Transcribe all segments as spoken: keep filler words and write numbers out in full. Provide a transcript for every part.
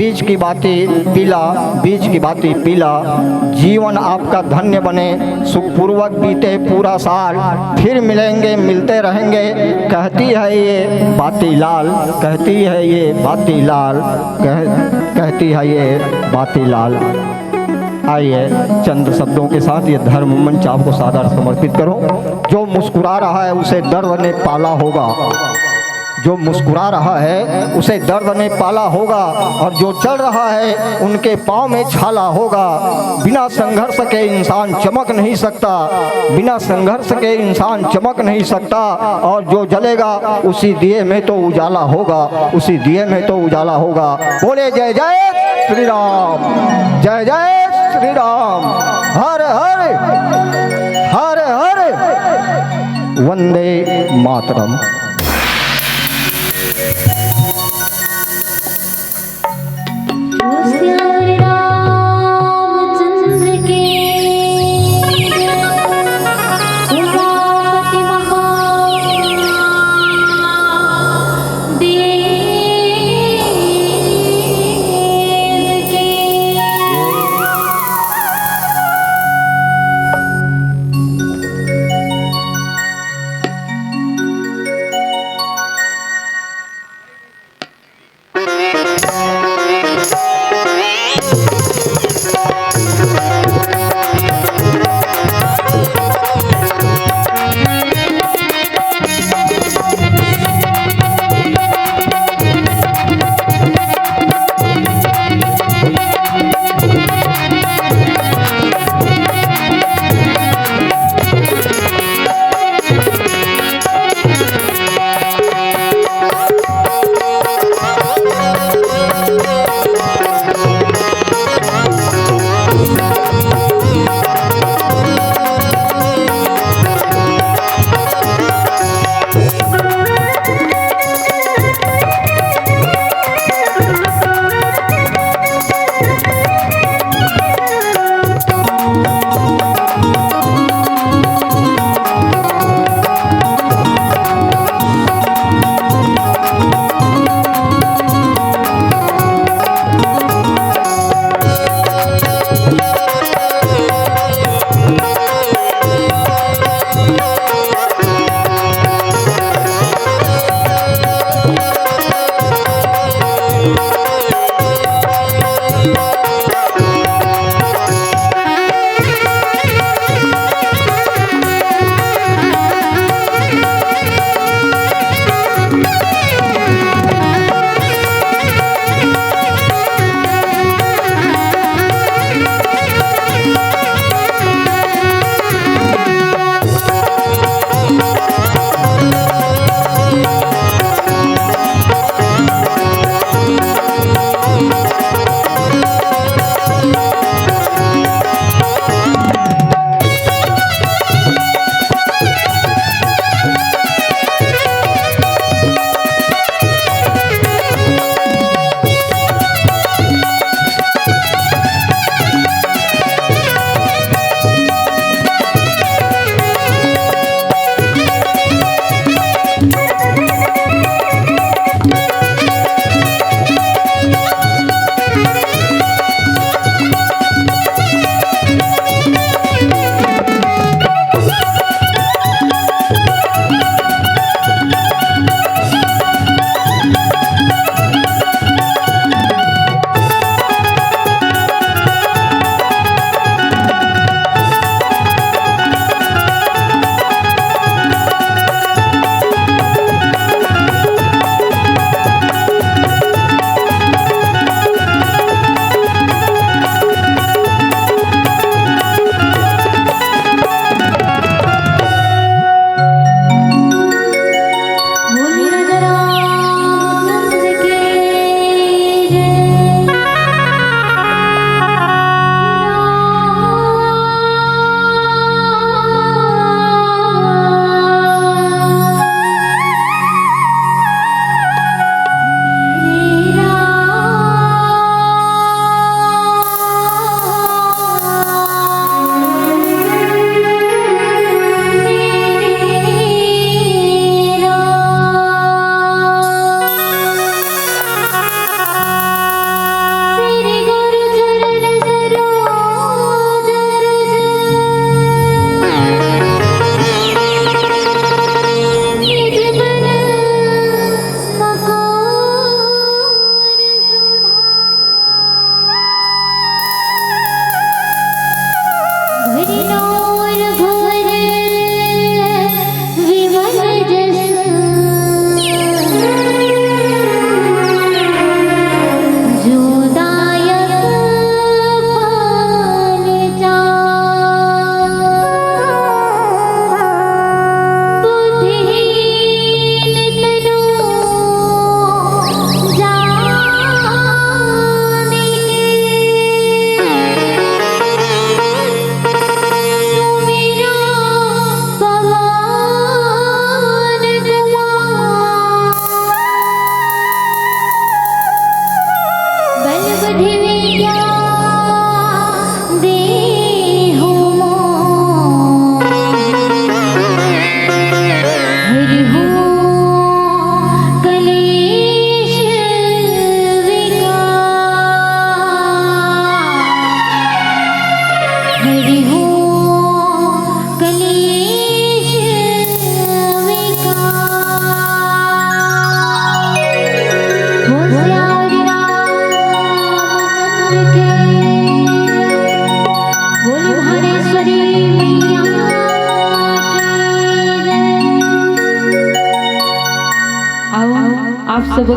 बीज की भांति पीला, बीज की भांति पीला, जीवन आपका धन्य बने, सुखपूर्वक बीते पूरा साल, फिर मिलेंगे, मिलते रहेंगे, कहती है ये बाती लाल, कहती है ये बाती लाल, कह, कहती है ये बाती लाल। आइए, चंद शब्दों के साथ ये धर्म मंच आपको सादर समर्पित करूं। जो मुस्कुरा रहा है, उसे दर्द ने पाला होगा। जो मुस्कुरा रहा है, उसे दर्द ने पाला होगा, और जो जल रहा है, उनके पाँव में छाला होगा। बिना संघर्ष के इंसान चमक नहीं सकता, बिना संघर्ष के इंसान चमक नहीं सकता, और जो जलेगा, उसी दिए में तो उजाला होगा, उसी दिए में तो उजाला होगा। बोले जय जय श्री राम, जय जय श्री राम, हर हर, हर हर, वंदे मातरम। श्री रामचंद्र के जय। उमापति महादेव के।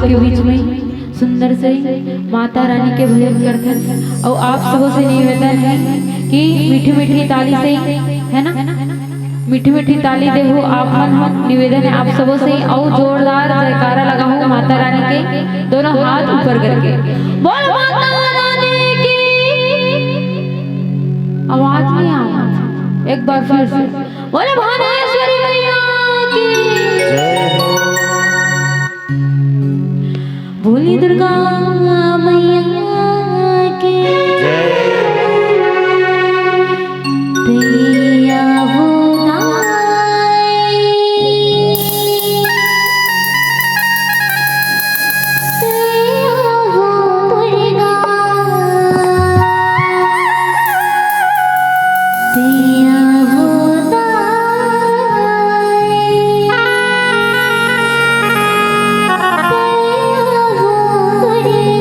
के बीच में सुंदर से माता रानी के भजन करथन। अउ आप सबों से निवेदन है कि मीठी मीठी ताली से, है ना, मीठी मीठी ताली देहू आप मन ह। निवेदन है आप सबों से, अउ जोरदार जयकारा लगाहू माता रानी के, दोनों हाथ ऊपर करके। बोल माता रानी की। आवाज नहीं आ रहा, एक बार फिर से। बोले भानेश्वरी मैया की। बोली दुर्गा मैया की। जय। तैया हो दाई। तैया हो दुर्गा। तैया हो दाई। तैया हो दुर्गा।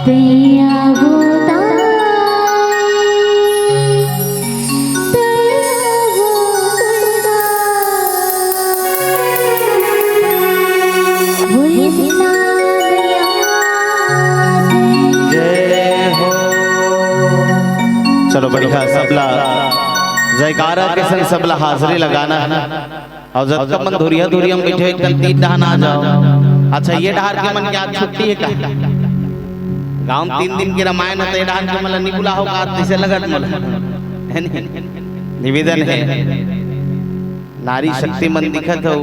तैया वो ताई, तैया वो दुर्गा, वो इतना दयाल। जय हो। चलो बढ़िया, सबला जयकारा के संग सबला हाजिरी लगाना हे। अउ जतका मन धुरिहा धुरिहा म बइठे हो, एक कन तीर डहान आ जाव। अच्छा, ये डहार के मन के आज छुट्टी हे का? गाँव म तीन दिन के रमायन हे, त ये डहार के मन ला नइ बुलाहू का? तइसे लगत मोला, हे नहीं? निवेदन हे, नारी शक्ति मन दिखत हो,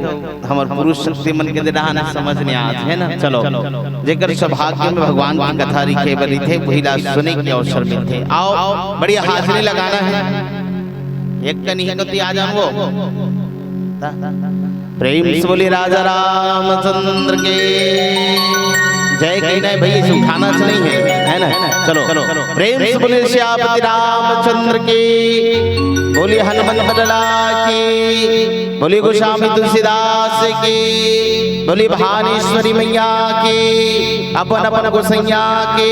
हमर पुरुष शक्ति मन के दे डहान समझ नइ आत हे ना। चलो, जेकर सौभाग्य म भगवान के कथा लिखे बर रहिथे, वही ला सुने के अवसर मिलथे। आओ, बढ़िया हाजिरी लगाना हे। एक कनी ही तो आ जान वो। प्रेम से बोलिए राजा रामचंद्र के जय। कहीं नहीं भैया, इसे उठाना से नहीं है, है ना? चलो, प्रेम से बोलिए सियापति रामचंद्र की, बोलिए हनुमंत लाला की, बोलिए गोस्वामी तुलसीदास की, बोलिए भानेश्वरी मैया की, अपन अपन गोसैया की।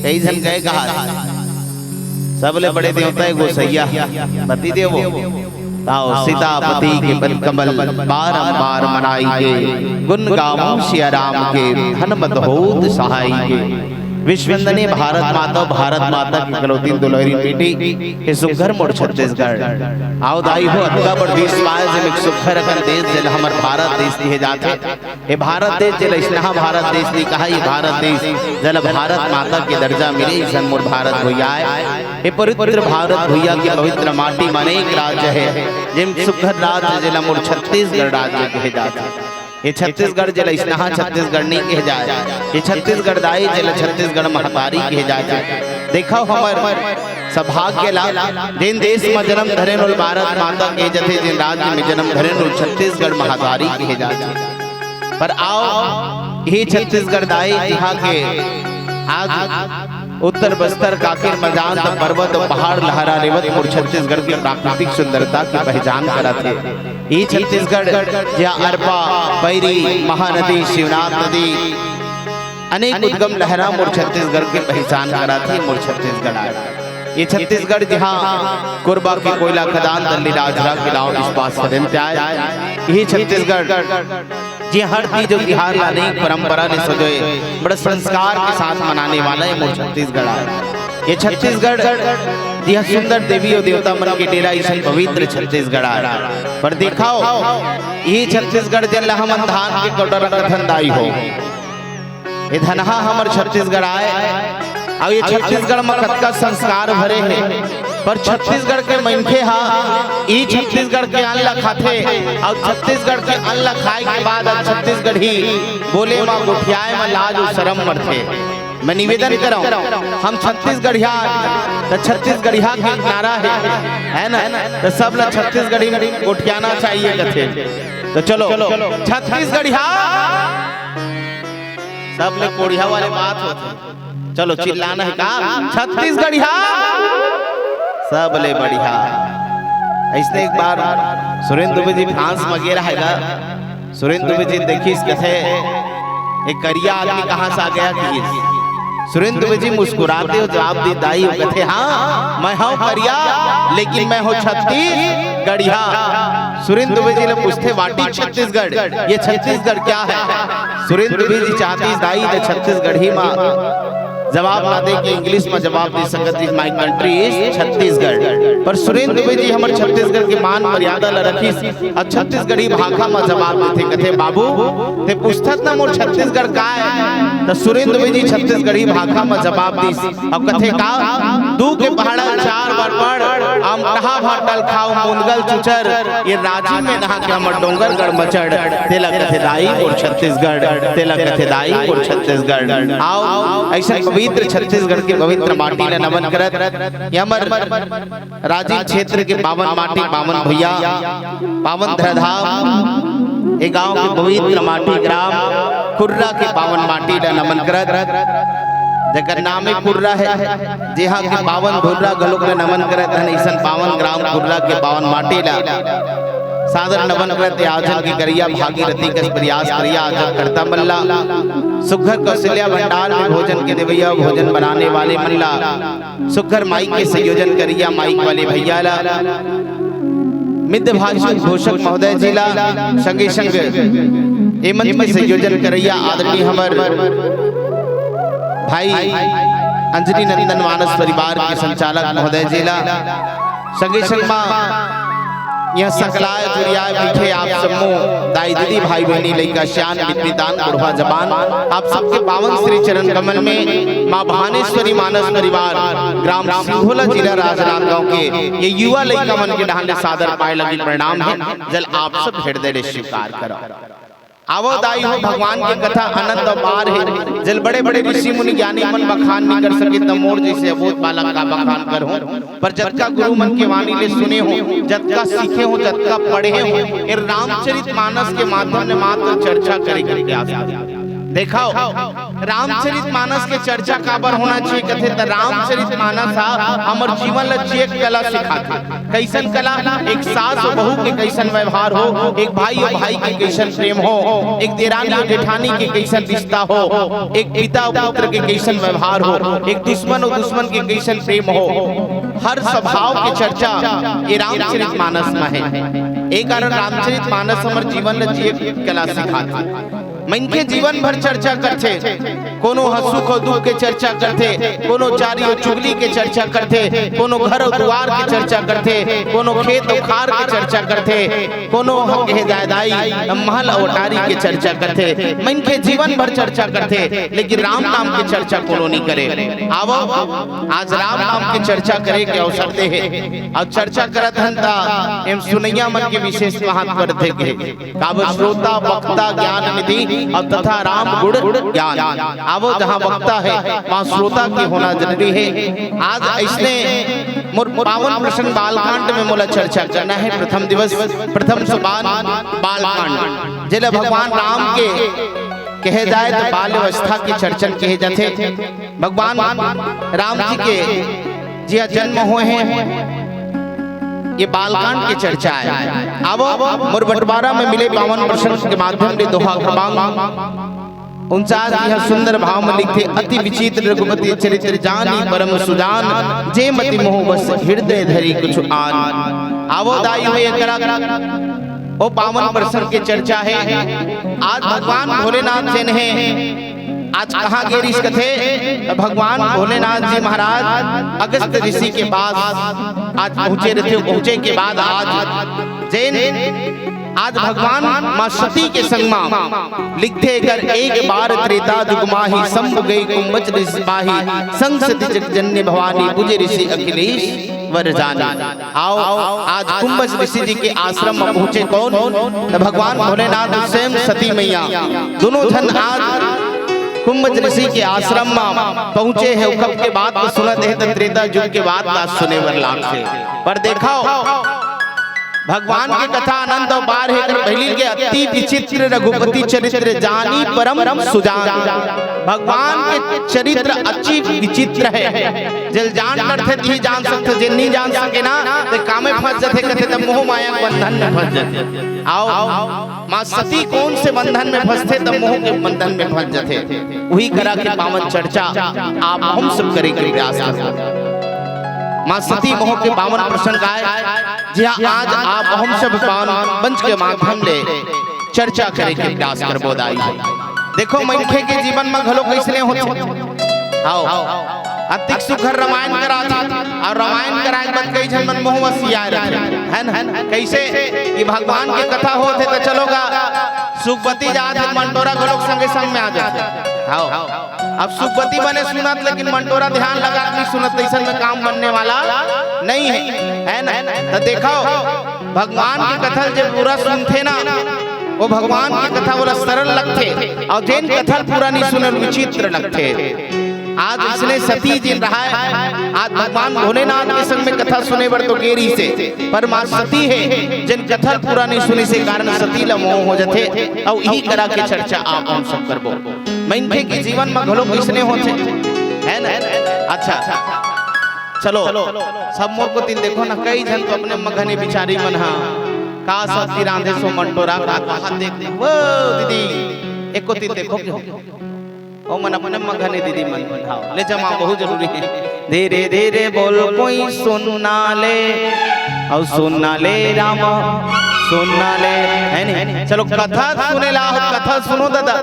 कई झन गए कहा, सबले बड़े देवता हे गोसैया, पति देवो। ताव सीतापति के पद कमल बारंबार मनाई के, गुण गावों सिया राम के, हनुमत होत सहाई के। विश्ववंदनीय भारत माता, भारत माता के इकलौती दुलहरी बेटी, ये सुघर मोर छत्तीसगढ़। आओ दाई हो, अतका बड़ विश्व आय, जेमे एक सुघर अकन देश, जेला हमर भारत देश कहे जाथे। ये भारत देश, जेला इसनहा भारत देश नइ कहा, ये भारत देश, जेला भारत माता के दर्जा मिले, अइसन मोर भारत भुइयां आय। ये पवित्र भारत भुइयां के पवित्र माटी म अनेक राज्य हे, जेम सुघर राज्य, जेला मोर छत्तीसगढ़ राज्य कहे जाथे। ये छत्तीसगढ़, जेला इसनहा छत्तीसगढ़ नइ कहे जाय, ये छत्तीसगढ़ दाई, जेला छत्तीसगढ़ महतारी कहे जाथे। देखव हमर सौभाग्य ला, जेन देश म जन्म धरेन, ओला भारत माता कहे जाथे, जेन राज्य म जन्म धरेन, ओला छत्तीसगढ़ महतारी कहे जाथे। पर आओ, इही छत्तीसगढ़ दाई, जिहाँ के आज उत्तर बस्तर कांकेर मैदान त पर्वत अउ पहाड़ लहरा लेवत मोर छत्तीसगढ़ के प्राकृतिक सुंदरता के पहचान कराथे। इही छत्तीसगढ़, जिहाँ अरपा, पैरी, महानदी, शिवनाथ नदी, अनेक उद्गम लहरा मोर छत्तीसगढ़ के पहचान कराथे, मोर छत्तीसगढ़ आय। ये छत्तीसगढ़, जिहाँ कोरबा के कोयला खदान, दल्लीराजहरा के लावा बिस्वा सदन ते आय। इही छत्तीसगढ़, जे हर तीज अउ तिहार ला अनेक परंपरा ले सजोय, बड़ा संस्कार के साथ मनाने वाला ये मोर छत्तीसगढ़ आय। ये छत्तीसगढ़, जिहाँ सुंदर देवी अउ देवता मन के डेरा, अइसन पवित्र छत्तीसगढ़ आय। पर देखव, इही छत्तीसगढ़, जेन ला हमन धान के कटोरा कथन दाई हो, ये धनहा हमर छत्तीसगढ़ आय, अउ ये छत्तीसगढ़ म कतका संस्कार भरे हे। पर छत्तीसगढ़ के मनखे ह ई छत्तीसगढ़ के अन्न ल खाथे, अउ छत्तीसगढ़ के अन्न ल खाए के बाद अब छत्तीसगढ़ी बोले म, गोठियाए म लाज अउ शरम मरथे। मैं निवेदन करंव, हम छत्तीसगढ़िया, त छत्तीसगढ़िया के नारा हे, है ना? त सब ल छत्तीसगढ़ी गोठियाना चाहिए कथे। त चलो, छत्तीसगढ़िया, सबले कोढ़िया वाले बात होथे। चलो, चिल्लाना हे का? छत्तीसगढ़िया सबले बढ़िया। अइसने एक बार सुरेंद्र दुबे जी फ्रांस म गे रहे गा। सुरेंद्र दुबे जी देखिस, कथे, "ये करिया आदमी कहाँ से आ गया?" किहिस। सुरेंद्र दुबे जी मुस्कुराते हुए जवाब दिस, "दाई," वो कथे, "हाँ, मैं हंव करिया, लेकिन मैं हंव छत्तीसगढ़िया।" सुरेंद्र दुबे जी ले पूछथे, "What is छत्तीसगढ़? ये छत्तीसगढ़ क्या है?" सुरेंद्र दुबे जी चाहतिस, "दाई, त छत्तीसगढ़ी म जवाब ना दे के English म जवाब दे सकत रिहिस, 'My country is छत्तीसगढ़।'" पर सुरेंद्र दुबे जी हमर छत्तीसगढ़ के मान मर्यादा ल रखिस, अउ छत्तीसगढ़ी भाखा म जवाब देथे, कथे, "बाबू, ते पूछथस ना मोर छत्तीसगढ़ का आय?" त सुरेंद्र दुबे जी छत्तीसगढ़ी भाखा म जवाब दिस, अउ कथे का, "दू के पहाड़ा चार बार पढ़, अमटहा भाटा ल खाव, मुनगा ल चुचर, ये राजिम में नहा के हमर डोंगरगढ़ म चढ़।" तेला कथे दाई मोर छत्तीसगढ़, तेला कथे दाई मोर छत्तीसगढ़। आओ, अइसन पवित्र छत्तीसगढ़ के पवित्र माटी ल नमन करत, ये हमर राजिम क्षेत्र के पावन माटी, पावन भुइयां, पावन धराधाम, ए गांव के पवित्र माटी, ग्राम कुर्रा के पावन माटी ल नमन करत, जेकर नामे कुर्रा हे, जिहां के पावन धुर्रा घलोक ल नमन करत हन, अइसन पावन ग्राम कुर्रा के पावन माटी ल सादर नमन करत, आयोजन के करिया भागीरथी कस प्रयास करिया, आयोजन करता मन ल सुघर कौशल्या भंडार में भोजन के देवैया, भोजन बनाने वाले मन ला, सुघर माइक के संयोजन करैया माइक वाले भैया ला, मिद्ध भाषु घोषक महोदय जी ला, संगे संग ए मंच में संयोजन करैया आदरणीय हमर भाई अंजनी नंदन मानस परिवार के संचालक महोदय जी ला, संगे संग मा इहाँ सकलाय जुरियाय बइठे आप सम्मो दाई दीदी, भाई बहिनी, लइका सियान, मित्र मितान, बुढ़वा जवान, आप सबके पावन श्री चरण कमल में माँ भानेश्वरी मानस परिवार, ग्राम सिंघोला, जिला राजनांदगांव के ये युवा लइका मन के डहान ले सादर पाए लगी प्रणाम हे। जेला आप सब हृदय ले स्वीकार करो। आवव दाई हो, भगवान के कथा अनंत अपार हे। जेला बड़े-बड़े ऋषि मुनि ज्ञानी मन बखान नइ कर सके, त मोर जइसे अबोध बालक का बखान करहूं। पर जतका गुरु मन के वाणी ले सुने हों, जतका सीखे हों, जतका पढ़े हों, ए रामचरित मानस के माध्यम ले मात्र चर्चा करे के प्रयास करहूं। देखव, रामचरित मानस के चर्चा काबर होना चाहिए कथे, त रामचरित मानस हा हमर जीवन ल जिए के कला सिखाथे। कइसन कला? एक सास अउ बहू के कइसन व्यवहार हो, एक भाई अउ भाई के कइसन प्रेम हो, एक देरानी अउ जेठानी के कइसन रिश्ता हो, एक पिता अउ पुत्र के कइसन व्यवहार हो, एक दुश्मन अउ दुश्मन के कइसन प्रेम हो, हर स्वभाव के चर्चा ए रामचरित मानस म हे। ए कारण रामचरित मानस हमर जीवन ल जिए के कला सिखाथे। मनखे जीवन भर चर्चा करथे, कोनो ह सुख अउ दुख के चर्चा करथे, कोनो चारी अउ चुगली के चर्चा करथे, कोनो घर अउ दुआर के चर्चा करथे, कोनो खेत अउ खार के चर्चा करथे, कोनो ह कहे जाय दाई महल अउ अटारी के चर्चा करथे। मनखे जीवन भर चर्चा करथे, लेकिन राम नाम के चर्चा कोनो नइ करे। आवव, आज राम नाम के चर्चा करे के अवसर दे हे। अउ चर्चा करत हन त एम सुनइया मन के विशेष महत्व रथे के। काबर श्रोता वक्ता ज्ञान निधि अउ तथा राम गुण ज्ञान। आवव, जहाँ वक्ता हे, वहाँ श्रोता के होना जरूरी हे। आज अइसने मोर पावन प्रसंग बालकांड में मोला चर्चा करना हे। प्रथम दिवस, प्रथम सोपान बालकांड, जेला भगवान राम के कहे जाय त बाल अवस्था के चर्चन कहे जाथे। भगवान राम जी के जिहाँ जन्म होय हे, ये बालकांड के चर्चा हे। आवव, मोर बंटवारा में मिले पावन प्रसंग के माध्यम ले दोहा क्रमांक उनचास, इहाँ सुंदर भाव में लिखथे, "अति विचित्र रघुपति चरित्र जानी परम सुजान, जे मति मोह बस हृदय धरी कुछ आन।" आवव दाई हो, एकरा ओ पावन प्रसंग के चर्चा हे। आज भगवान भोलेनाथ जेन हे, आज कहाँ गे रिहिस कथे, त भगवान भोलेनाथ जी महाराज अगस्त ऋषि के पास आज पहुँचे रहिथे। पहुँचे के बाद आज जेन, आज भगवान माँ सती के संग मा लिखथे, "कर एक बार त्रेता जुग माही, शंभु गए कुंभज ऋषि पाही, संग सती जग जननी भवानी, बुझे ऋषि अखिलेश वर जानी।" आवव, आज कुंभज ऋषि जी के आश्रम में पहुँचे कोन? त भगवान भोलेनाथ स्वयं सती मैया, दोनों झन आज कुंभज ऋषि के आश्रम में पहुँचे हे। ओखर के बात ल सुनत हे त त्रेता युग के बात ल सुने बर लागथे। पर देखव, भगवान के कथा अनंत अपार हे। एकर पहिली के, "अति विचित्र रघुपति चरित्र जानी परम सुजान।" भगवान के चरित्र अति विचित्र हे। जेला जान डरथे, तिही जान सकथे, जे नइ जान सके ना, ते कामे फंस जथे, कथे त मोह माया के बंधन में फंस जथे। आवव, माँ सती कोन से बंधन में फंसथे, त मोह के बंधन में फंस जथे। उही करा के पावन चर्चा आप हम सब करे के प्रयास करबो। माँ सती मोह के पावन प्रसंग आय, जिहाँ आज आप हम सब पावन मंच के माध्यम ले चर्चा करे के प्रयास करबो दाई। देखव, मनखे के जीवन में घलो कइसने होथे। आवव, अतिक सुघर रामायण कराथे, अउ रामायण कराय के बाद कई झन मन मोह वसियाय रथे, हे ना? कइसे कि भगवान के कथा होथे त चलो गा, सुखवती जात हे, मंटोरा घलोक संगे संग में आ जाथे। आवव, अब सुखवती बने सुनत, लेकिन मंटोरा ध्यान लगा के नइ सुनत, त अइसन में काम बनने वाला नइ हे, हे ना? त देखव, भगवान के कथा ल जे पूरा सुनथे ना, ओ भगवान के कथा ओला सरल लगथे, अउ जेन कथा ल पूरा नइ सुने, विचित्र लगथे। आज अइसने सती जेन रहय, आज भगवान भोलेनाथ के संग में कथा सुने बर तो गे रिहिसे, पर माँ सती हे, जेन कथा ल पूरा नइ सुनिस, ए कारण सती ल मोह हो जथे। अउ इही करा के चर्चा आप हम सब करबो। मनखे के जीवन म घलो कइसने होथे, हे ना? अच्छा, चलो, सब मोर कोति ल देखो ना, कई झन तो अपने मगन ए बिचारी मन ह, का सब्जी रांधे सो मंटोरा, का, का देख, वो दीदी, एक कोति ल देखो के हो। ओ मन अपने मगन हे दीदी मन। हाँ, ले जमा बहुत जरूरी हे। धीरे धीरे बोल कोई सुनना ले, अउ सुनना ले राम, सुनना ले, हे नहीं? चलो कथा सुने ला हो, कथा सुनो दादा।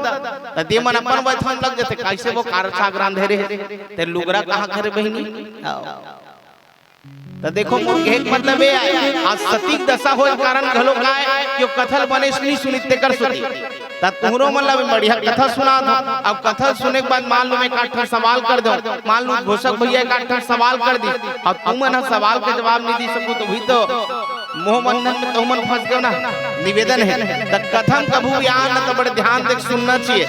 त दे मन अपन बैठन लग जाथे, कैसे वो कार छागरान धरे हे, ते लुगरा कहाँ करे बहिनी? आओ। त देखो, मोर कहे के मतलब ये आय, आज सती के दशा होय के कारण घलो काय कि वो कथा ल बने से नहीं सुनित तेकर सेती। त तुहरो मन ला भी बढ़िया कथा सुनात हंव। अब कथा सुने के बाद मान लो मैं एक आध ठन सवाल कर दंव, मान लो घोषक भैया एक आध ठन सवाल कर दिस, अब तुमन ह सवाल के जवाब नहीं दे सको त वही तो मोह बंधन में तुमन फंस गयो ना। निवेदन हे, त कथा म कभू भी आन त बड़े ध्यान दे के सुनना चाहिए।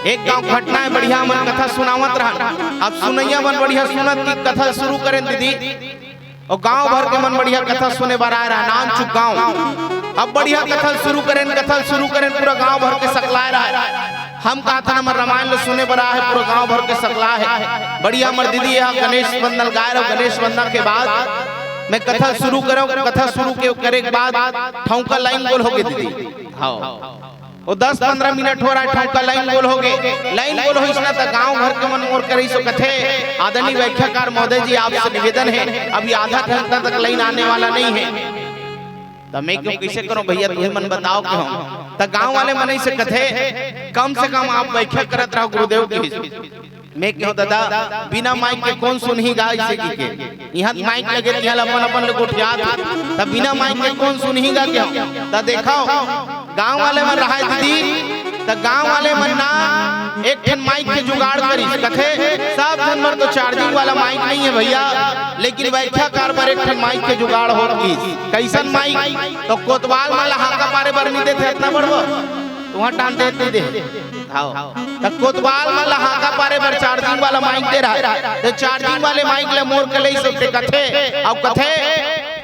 एक गांव घटना हे, बढ़िया मन कथा सुनावत रहन। अब सुनैया मन बढ़िया सुनत कि कथा शुरू करेन दीदी। अउ गांव भर के मन बढ़िया कथा सुने बर आए रहन, नानचुक गांव। अब बढ़िया कथा शुरू करेन, कथा शुरू करेन, पूरा गांव भर के सकलाए रहय। हम कहत हन हमर रामायण ल सुने बर आए हे, पूरा गांव भर के सकलाए हे। बढ़िया हमर दीदी ह गणेश वंदन गाय रहो, गणेश वंदना के बाद मैं कथा शुरू करेंव, कथा शुरू के करे के बाद ठौका लाइन गोल होगे दीदी। हाँ। वो दस पंद्रह मिनट हो रहा हे, ठौका लाइन गोल होगे। लाइन गोल होइस ना त गांव भर के मन मोर करिस कथे, आदरणीय व्याख्याकार महोदय जी, आपसे निवेदन हे, अभी आधा घंटा तक लाइन आने वाला नहीं हे। त मैं कहेंव कइसे करों भैया, तुही मन बताओ कहेंव। त गांव वाले मन अइसे कथे, कम से कम आप व्याख्या करत रहो गुरुदेव की। मैं कहेंव दादा, बिना माइक के कोन सुनही गा अइसे कहिके। इहां माइक लगे, तिहां ल अपन अपन ले गोठियात हे। त बिना माइक के कोन सुनही गा कहेंव। त देखव, गांव वाले मन रहय दीदी, त गांव वाले मन ना एक ठन माइक के जुगाड़ करिस। कथे, सब झन बर तो चार्जिंग वाला माइक नहीं हे भैया, लेकिन व्याख्याकार बर एक ठन माइक के जुगाड़ होत गिस। कइसन माइक? त कोतवाल मन ला हांका पारे बर नहीं देथे, अतना बड़वा तुहां टान देत नहीं दे। हाँ। त कोतवाल मन ला हांका पारे बर चार्जिंग वाला माइक दे रहय। त चार्जिंग वाले माइक ल मोर कलई से कथे, अउ कथे,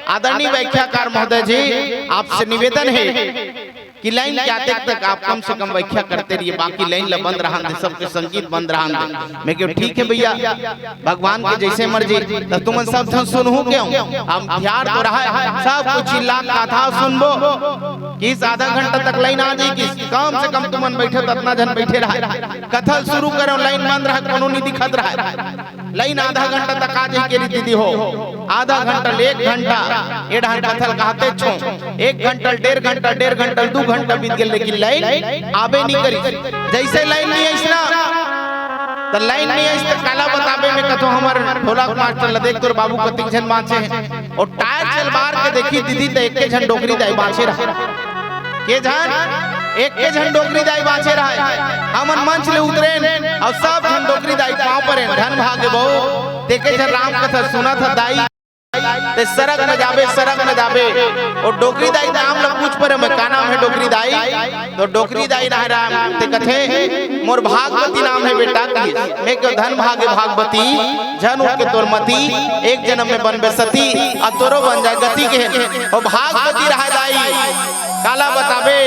आदरणीय व्याख्याकार महोदय जी, आपसे निवेदन हे कि लाइन के आते तक आप कम से कम व्याख्या करते रहिए, बाकी लाइन ल बंद रहन दे, सबके संगीत बंद रहन दे। मैं कहेंव ठीक हे भैया, भगवान के जइसे मर्जी। त तुमन सब झन सुनहू कहेंव, हम धियार तो रहय, सब कोई चिल्ला के कथा सुनबो। किस आधा घंटा तक लाइन आ जाही, किस कम से कम तुमन बइठे त अतना झन बइठे रहय। कथा ल शुरू करेंव, लाइन बंद रहय, कोनो नहीं दिखत रहय। लाइन आधा घंटा तक आ जाही के रीति दीदी हो, आधा घंटा ले एक घंटा, ए डहर कथा ल कहते छो, एक घंटा ले डेढ़ घंटा, डेढ़ घंटा ले दू घंटा बीत गेल, लेकिन लाइन आबे नहीं करिस। जइसे लाइन नहीं आइस ना, त लाइन नहीं आइस त काला बताबे, मैं कथों हमर ढोलक मास्टर ल देख, तोर बाबू कतिक झन बांचे हे। अउ टायर चल बार के देखिस दीदी, त एके झन डोकरी दाई बांचे रहय। के झन? एके झन डोकरी दाई बांचे रहय। हमन मंच ले उतरेन अउ सब झन डोकरी दाई पांव परेन, धन भागे बहू, तेके झन राम कथा सुनत हस दाई। ते सरग में जाबे, सरग में जाबे। अउ डोकरी दाई नाम ल पूछ परेंव मैं, का नाम हे डोकरी दाई? त डोकरी दाई रहय राम, ते कथे, मोर भागवती नाम हे बेटा, कहिस। मैं कहेंव धन भागे भागवती, झन उठ के तोर मती, एक जनम में बनबे सती, अब तोरो बन जाय गति, कहेन। अउ भागवती रहय दाई, काला बताबे,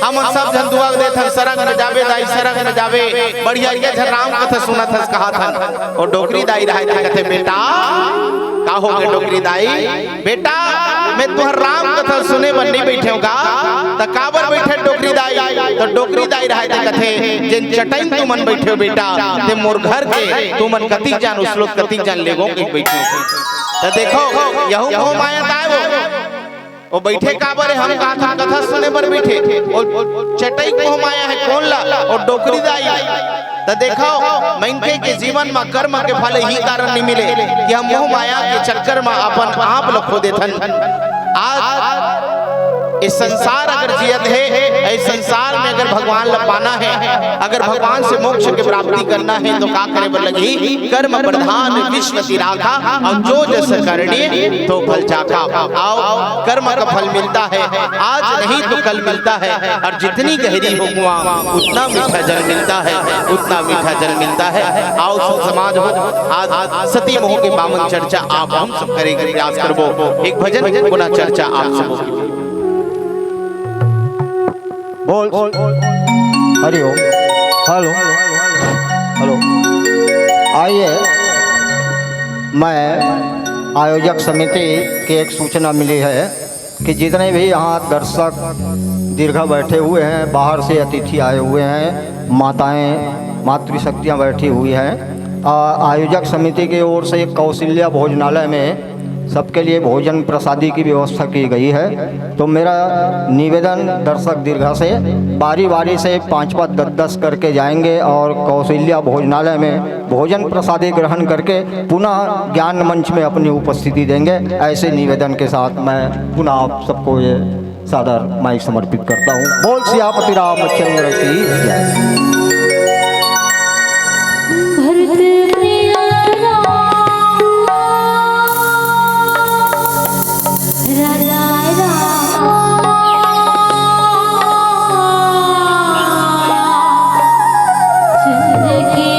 हमन सब झन दुआ देथन, सरग में जाबे दाई, सरग में जाबे, बढ़िया, बढ़िया झन राम कथा सुनत हस कहत हन। अउ डोकरी दाई रहय ते कथे, बेटा, का होगे डोकरी दाई? बेटा, मैं तुंहर राम कथा सुने बर नहीं बइठेंव गा, त काबर बइठे डोकरी दाई? त डोकरी दाई रहय ते कथे, जेन चटई म तुमन बइठे हो बेटा, ते मोर घर के, तुमन कतिक जान उसलोत कतिक जान लेगो कहि बइठे हो। त देखो, यहू मोह माया त आय वो। ओ बइठे काबर हे? हम कहत हन कथा सुने बर बइठे। ओ चटई मोह माया हे कोन ला? ओ डोकरी दाई। त देखव, मनखे के जीवन म कर्म के फल इही कारण नइ मिले कि हम मोह माया के चक्कर म अपन आप ल खो देथन। आज ये संसार अगर जियत हे, ये संसार में अगर भगवान ल पाना हे, अगर भगवान से मोक्ष के प्राप्ति करना हे, तो का करे बर लगही? कर्म प्रधान विश्व की राखा, अउ जो जस करनी तो फल चाखा। आओ, कर्म का फल मिलता है, आज नहीं तो कल मिलता है, और जितनी गहरी हो कुआं, उतना मीठा जल मिलता है, उतना मीठा जल मिलता है। आओ, संत समाज हो, आज सती मोह के पावन चर्चा आप हम सब करे के प्रयास करबो। एक भजन पुनः चर्चा आप सब। बोल। हरि ओम। हेलो। हेलो। आइए, मैं आयोजक समिति की एक सूचना मिली है कि जितने भी यहाँ दर्शक दीर्घा बैठे हुए हैं, बाहर से अतिथि आए हुए हैं, माताएं, मातृशक्तियाँ बैठी हुई हैं। आ, आयोजक समिति की ओर से कौशल्या भोजनालय में सबके लिए भोजन प्रसादी की व्यवस्था की गई है। तो मेरा निवेदन दर्शक दीर्घा से, बारी बारी से पाँच पाँच दस दस करके जाएंगे और कौशल्या भोजनालय में भोजन प्रसादी ग्रहण करके पुनः ज्ञान मंच में अपनी उपस्थिति देंगे। ऐसे निवेदन के साथ मैं पुनः आप सबको ये सादर माइक समर्पित करता हूँ। बोल सियापति रामचंद्र की जय। भरत प्रिय राम, राजा राम, चंद्र की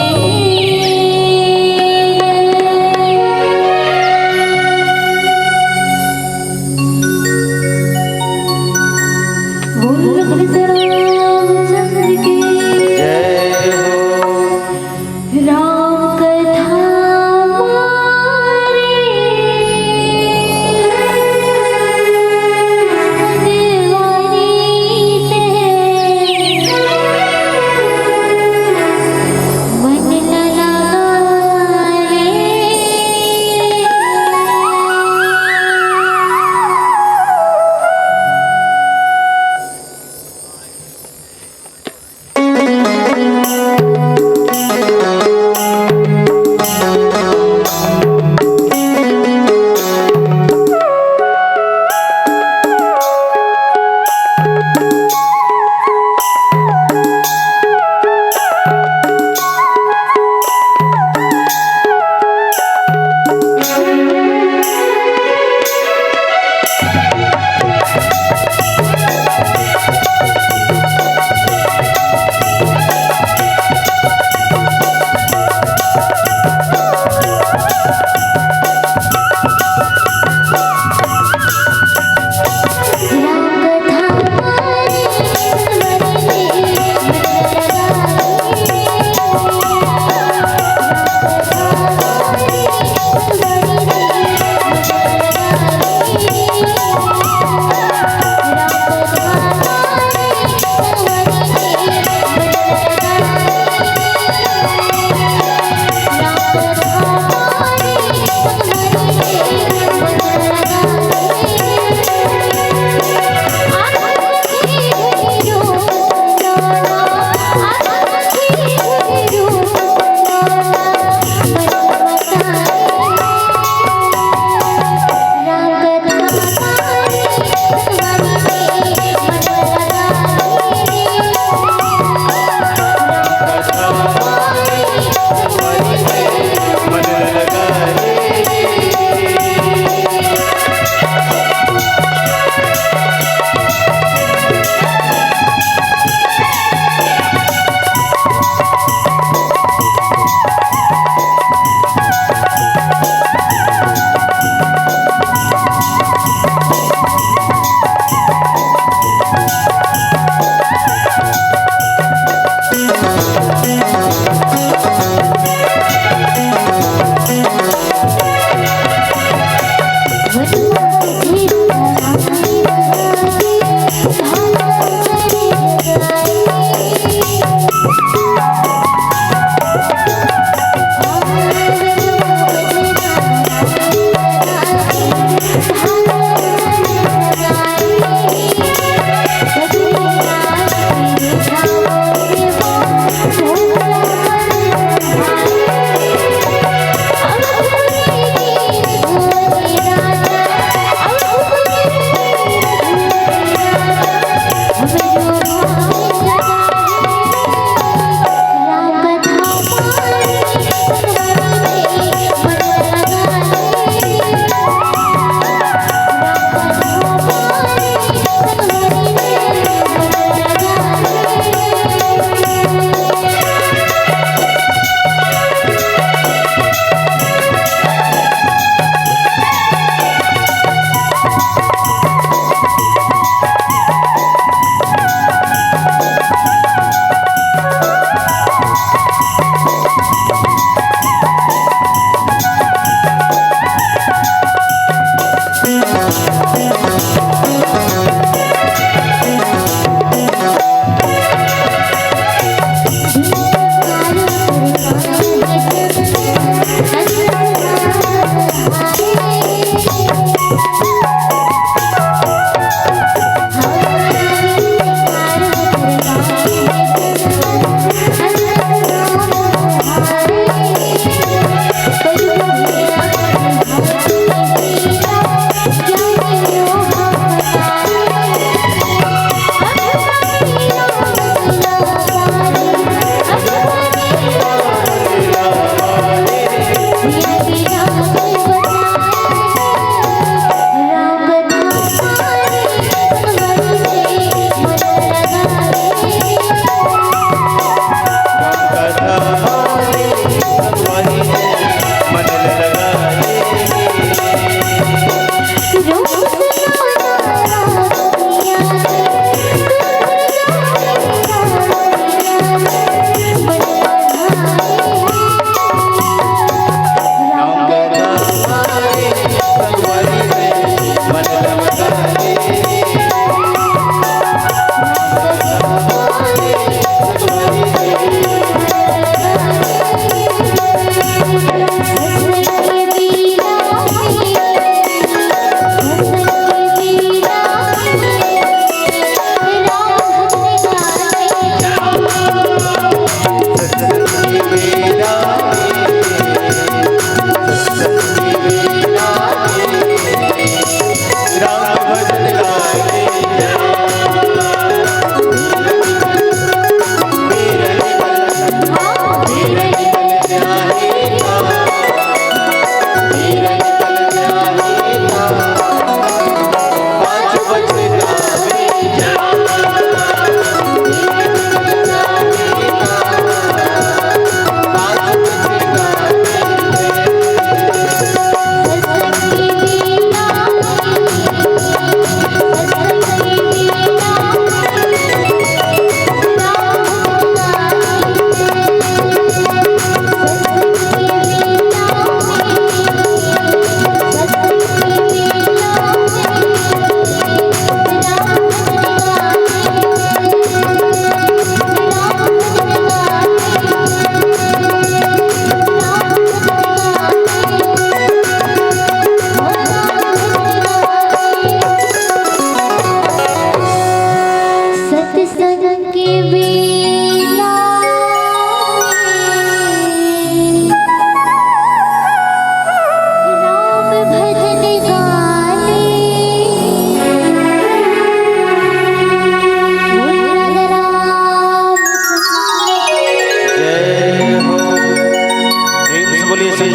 बोल भरत रामचंद्र की जय।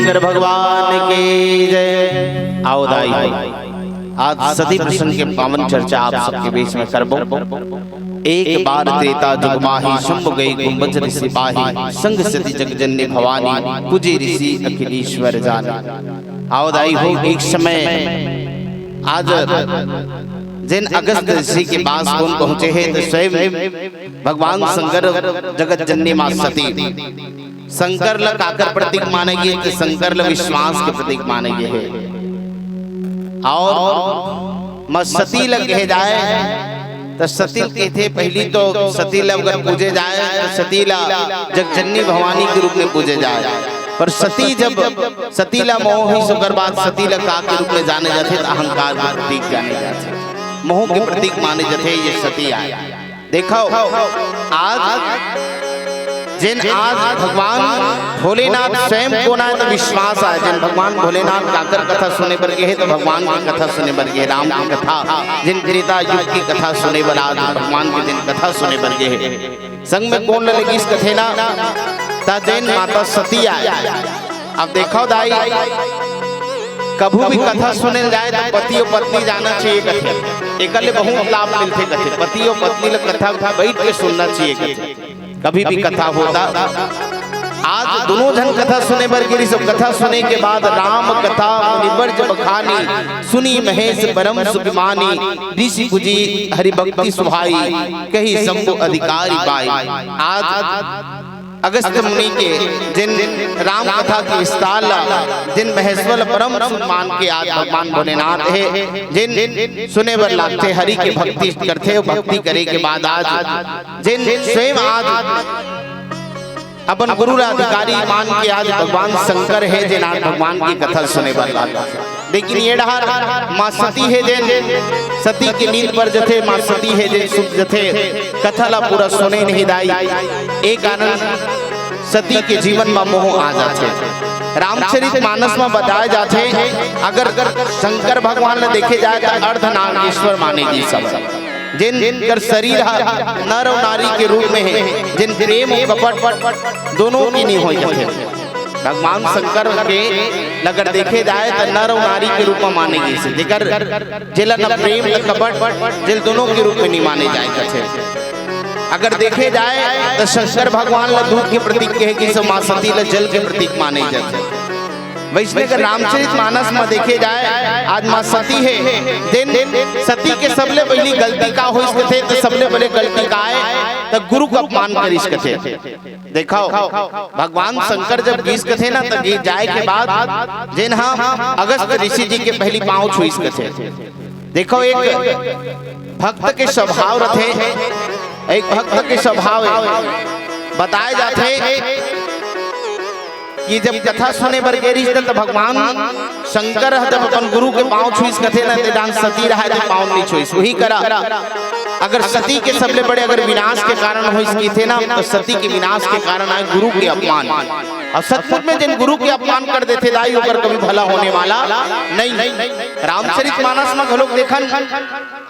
शंकर भगवान की जय। आओ दाई, आज सती प्रसंग के पावन चर्चा आप सबके बीच में करबो। एक बार त्रेता जुग माही, शंभु गए गुंबज ऋषि पाही, संग सती जग जननी भवानी, पूजे ऋषि अखिलेश्वर जानी। आओ दाई हो, एक समय आज जिन अगस्त ऋषि के पास कौन पहुंचे हैं, तो स्वयं भगवान शंकर, जगत जननी माँ सती। शंकर ल काकर प्रतीक माने गे, तो शंकर ल विश्वास के प्रतीक माने गे हे। और माँ सती ल कहे जाए, तो सती ल कहिथे, पहली तो सती ल अगर पूजे जाए, तो सती ल जगजननी भवानी के रूप में पूजे जाए। पर सती जब सती ल मोह होइस, ओकर बाद सती ल का के रूप में जाने जाथे, तो अहंकार के प्रतीक जाने जाथे, मोह के प्रतीक माने जाथे ये सती आय। देखो, आज जिन आज भगवान भोलेनाथ स्वयं कोन आय, तो विश्वास आय। जिन भगवान भोलेनाथ काकर कथा सुने बर गे हे, तो भगवान की कथा सुने बर गे हे, राम की कथा, जिन त्रेता युग की कथा सुने बर, आज भगवान की जिन कथा सुने बर गे हे, संग में कोन ल लेगिस कथे ना, त जेन माता सती आय। अब देखो दाई, कभू भी कथा सुने ल जाए तो पति और पत्नी जाना चाहिए कथे, एकर ले बहुत लाभ मिलथे कथे। पति और पत्नी ल कथा बैठ के सुनना चाहिए कथे, कभी भी कथा होता। आज दोनों झन कथा सुने बर गिरिस, कथा सुने के बाद राम कथा मुनिवर जब बखानी, सुनी महेश परम सुख मानी, ऋषि पूजी हरि भक्ति सुभाई, कही शंभु अधिकारी पाई। आज अगस्त मुनि के जिन राम कथा के विस्तार ला, जिन महेश्वर परम सुख मान के आज भगवान भोलेनाथ हे, जिन सुने बर लागथे, हरि के भक्ति करथे, भक्ति करे के बाद आज जिन स्वयं आज अपन गुरु ला अधिकारी मान के आज भगवान शंकर हे, जिन आज भगवान की कथा सुने बर लागथे। लेकिन ये डहर माँ सती हे जेन, सती के नींद पर जथे, माँ सती हे जेन सुत जथे, कथा ला पूरा सुने नहीं दाई। ए कारण सती के जीवन में मोह आ जाथे। रामचरित मानस में बताए जाथे, अगर शंकर भगवान ला देखे जाए तो अर्धनारीश्वर माने गिस सब। जिन कर शरीर ह नर और नारी के रूप में हे, जिन प्रेम और कपट दोनों की नहीं हो जाथे। भगवान शंकर के अगर देखे जाए तो नर और नारी के रूप में माने गिस, जेकर जेला न प्रेम न कपट, जेल दोनों के रूप में नहीं माने जाए कथे। अगर देखे जाए तो शंकर भगवान ला दूध के प्रतीक कहे गिस, माँ सती ला जल के प्रतीक माने जाथे। वैसने अगर रामचरित मानस में देखे जाए, आज माँ सती हे, जेन सती के सबले पहली गलती का होइस कथे, तो सबले बड़े गलती का आय, तो गुरु का अपमान करिस कथे। देखो, भगवान शंकर जब गिस कथे ना, तो गिस जाए के बाद जेन हा अगस्त ऋषि जी के पहली पाँव छुइस कथे। देखो, एक भक्त के स्वभाव रथे, एक भक्त के स्वभाव हे। बताए जाथे कि जब कथा सुने बर गे रहिस, त भगवान शंकर ह जब अपन गुरु के पाँव छुइस कथे ना, ते डाहन सती रहाय, ते पाँव नहीं छुइस। वही करा, अगर सती के सबले बड़े अगर विनाश के कारण होइस कथे ना, तो सती के विनाश के कारण आय गुरु के अपमान। और सचमुच में जिन गुरु के अपमान कर देथे दाई, ओकर कभी भला होने वाला नहीं। रामचरित मानस में घलोक देखन,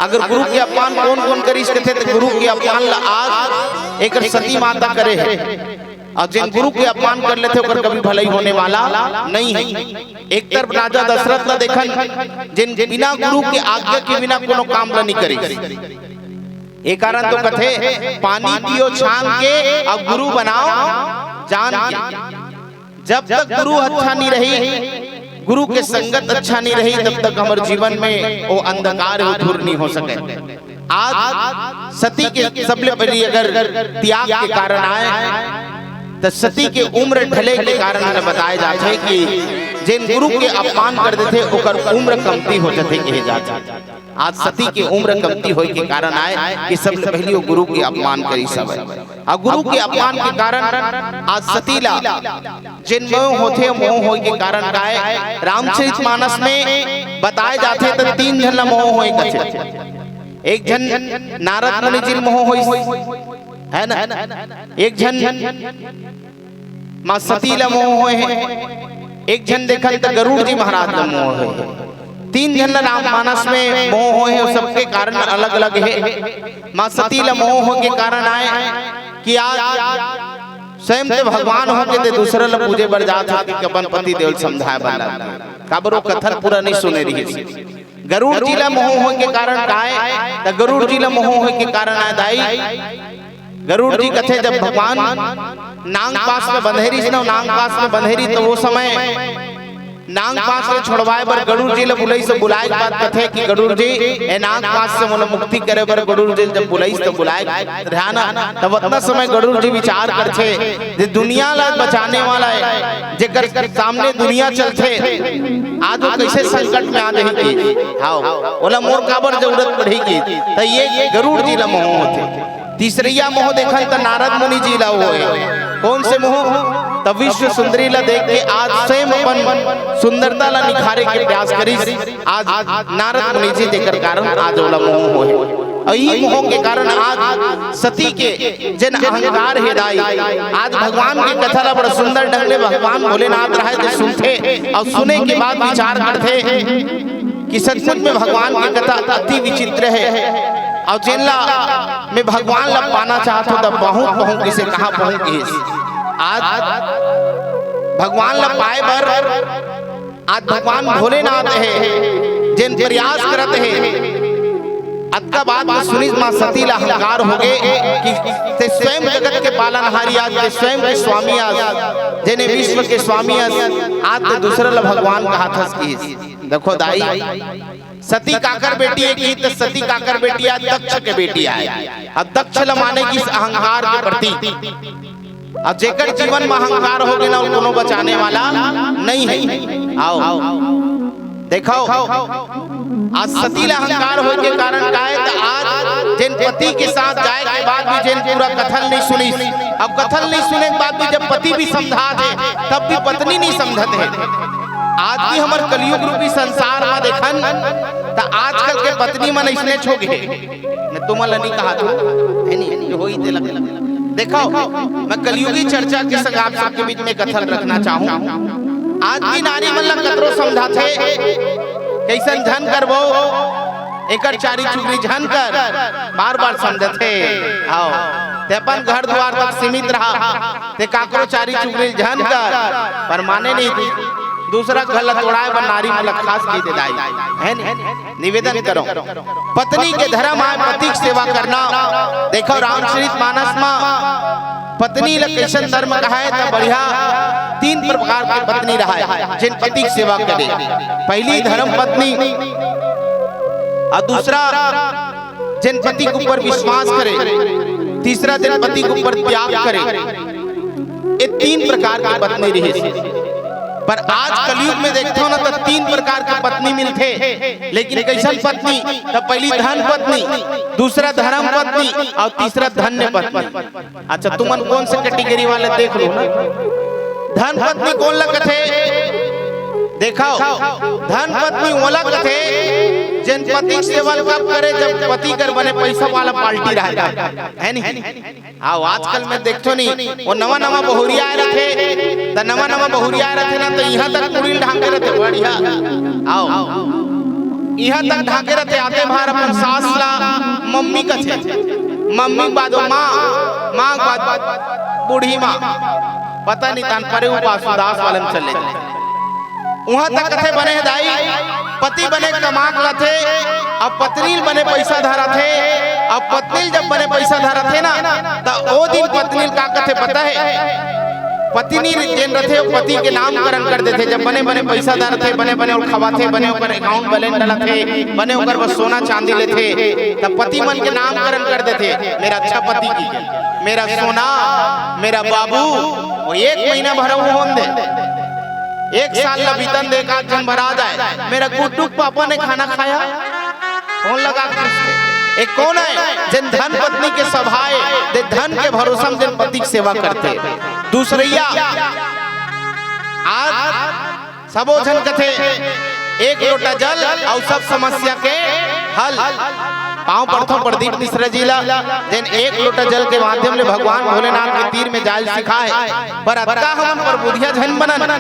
अगर गुरु के अपमान कौन कौन करिस कथे, तो गुरु के अपमान ला आज एकर सती माता करे हे। और जिन गुरु के अपमान कर लेथे, ओकर कभी भलाई होने वाला नहीं है। एक तरफ राजा दशरथ ला देखन, जिन बिना गुरु के आज्ञा के बिना कोनो काम ला नहीं करिस। ए कारण तो कथे, पानी पियो छान के, अब गुरु बनाओ जान के। जब तक गुरु अच्छा नहीं रही, गुरु के संगत अच्छा नहीं रही, तब तक हमर जीवन में वो अंधकार हो दूर नहीं हो सके। आज सती के सबले पहली अगर त्याग के कारण आय, तो सती के उम्र ढले के कारण हमें बताए जाथे कि जिन गुरु के अपमान कर देथे, ओकर उम्र कमती हो जाथे, कहे जाथे। आज सती के उम्र कमती होय के कारण आय कि सबले पहली वो गुरु के अपमान करिस हवय। और गुरु के अपमान के कारण आज सती ला जिन मोह होथे, मोह होय के कारण काय, रामचरित मानस में बताए जाथे, तो तीन झन ला मोह होय कथे। एक झन नारद मुनि जी ल मोह होइस, है ना? एक झन माँ सती ला मोह होय हे, एक झन देखन त गरुड़ जी महाराज ला मोह होय हे। तीन झन ला राम मानस में मोह होय हे, सबके कारण अलग-अलग हे। माँ सती ला मोह होय के कारण आय कि आज स्वयं ते भगवान होके ते दूसरा ला पूजे बर जात हो कि अपन पति देव ल समझाए बर लागे। काबर वो कथा ल पूरा नहीं सुने रहिस। गरुड़ जी ला मोह होय के कारण काय? त गरुड़ जी ला मोह होय के कारण आय दाई, गरुड़ जी कथे जब भगवान नांग पास में बंधे रहिस ना, नांग पास में बंधे रहिस त वो समय नांग पास ले छोड़वाए बर गरुड़ जी ले बुलाइस, त बुलाए के बाद कथे कि गरुड़ जी, ए नांग पास से मोला मुक्ति करे बर गरुड़ जी जब बुलाइस त बुलाए ध्यान, तब अतना समय गरुड़ जी विचार करथे जे दुनिया ला बचाने वाला है, जेकर सामने दुनिया चलथे, आज वो कैसे संकट में आ जाही कि, हाव, ओला मोर काबर जरूरत पड़ही कि, त ये गरुड़ जी ला मोह होथे। तीसरइया मोह देखन त नारद मुनि जी ला होय। कौन से मोह? त विश्व सुंदरी ला देख के आज स्वयं अपन सुंदरता ला निखारे के प्रयास करिस। आज नारद मुनि जी तेकर कारण आज ओला मोह होय। अउ ई मोह के कारण आज सती के जेन अहंकार हे दाई, आज भगवान के कथा ला बड़ा सुंदर ढंग ले भगवान भोलेनाथ राय जी सुनथे अउ सुने के बाद विचार करथे कि सचमुच में भगवान के कथा अति विचित्र है। अउ जेन ला मैं भगवान ला पाना चाहत हूँ, त पहुँच पहुँच किसे कहाँ पहुँच गिस। आज भगवान ला पाए बर आज भगवान भोलेनाथ हे, जेन प्रयास करत हे। अतका बात ला सुनिस माँ सती ला अहंकार हो गे कि ते स्वयं जगत के पालनहारी, आज ते स्वयं के स्वामी अस, जेने विश्व के स्वामी अस, आज ते दूसरा ला भगवान कहत हस कि। देखो दाई, सती काकर बेटी हे कि, त सती काकर बेटी आय? दक्ष के बेटी आय। अब दक्ष ल माने कि अहंकार के प्रतीक। अब जेकर जीवन में अहंकार हो गे ना, वो कोनो बचाने वाला नहीं है। आओ, देखो, आज सती ला अहंकार होय के कारण का हे? त आज जेन पति के साथ जाए के बाद भी जेन पूरा कथा ल नहीं सुनिस, अब कथा ल नहीं सुने के बाद भी जब पति भी समझात हे, तब भी पत्नी नहीं समझत हे। आज भी हमर कलयुग रूपी संसार में देखन, त आजकल के पत्नी मन अइसने हो गे। मैं तुमन ला नहीं कहा था, है नहीं, जो होई ते लग। देखो, मैं कलयुगी चर्चा के संग आप सबके बीच में कथा ल रखना चाहूँ। आज भी नारी मन ला कतरो समझाथे, कइसन झन करबो, एकर चारी चुगली झन कर, बार-बार समझाथे। आओ, ते अपन घर दुआर तक सीमित रहा, ते काकरो चारी चुगली झन कर, पर माने नहीं। दूसरा घर ला तोड़ाए बर नारी मन ला खास कहि दे दाई, है नहीं? निवेदन करो, पत्नी के धर्म आय पति के सेवा करना। देखो रामचरित मानस मा पत्नी ल कइसन धर्म कहाय त बढ़िया तीन प्रकार के पत्नी रहय, जेन पति के सेवा करे। पहली धर्म पत्नी, अउ दूसरा जेन पति के ऊपर विश्वास करे, तीसरा जेन पति के ऊपर त्याग करे। ये तीन प्रकार के पत्नी रहिस। पर आज कलयुग में देखथो ना, त तीन प्रकार के पत्नी मिलथे। लेकिन कइसन पत्नी? त पहली धन पत्नी, दूसरा धर्म पत्नी अउ तीसरा धन्य पत्नी। अच्छा, तुमन कौन से कैटेगरी वाले, देख लो ना। धन पत्नी कोन ल कथे? देखो, धन पत्नी ओला कथे, जेन पति के सेवा कब करे, जब पति कर बने पैसा वाला पार्टी रहय, है नहीं? हाँ, आजकल मैं देखथो नहीं, वो नवा नवा बहुरिया आए रथे, त नवा नवा बहुरिया आए रथे ना, त इहाँ तक कुड़ी ल ढांके रथे, बढ़िया। आओ, इहाँ तक ढांके रथे, आते भार अपन सास ला मम्मी कथे, मम्मी के बाद वो माँ, माँ के बाद बूढ़ी माँ, पता नहीं तान परे उपास उदास वाले में चले जाए। उहाँ तक कथे बने हे दाई, पति बने कमा के लाथे, अब पत्नी ल बने पैसा धराथे, अब पत्नी ल जब बने पैसा धराथे ना, त ओ दिन पत्नी ल का कथे पता हे? पत्नी जेन रथे, ओ पति के नामकरण कर देथे। जब बने बने पैसा धराथे, बने बने ओला खवाथे, बने ओकर अकाउंट बैलेंस डलाथे, बने ओकर बर सोना चांदी लेथे, त पति मन के नामकरण कर देथे, मेरा अच्छा पति की, मेरा सोना, मेरा बाबू। वो एक महीना भर वो होन दे, एक साल ला बीतन दे, एक आध झन भरा जाए, मेरा गुड्डू के पापा ने खाना खाया? फोन लगा के पूछथे। एक कौन है, जेन धन पत्नी के सभाए दे, धन के भरोसा में जेन पति के सेवा करथे? दूसरइया, आज सबो झन कथे, एक लोटा जल अउ सब समस्या के हल। पांव पड़थों प्रदीप मिश्रा जी ला, जेन एक लोटा जल के माध्यम ले भगवान भोलेनाथ के तीर में जाय ल सिखाय। पर अतका हमन परबुधिया झन बनन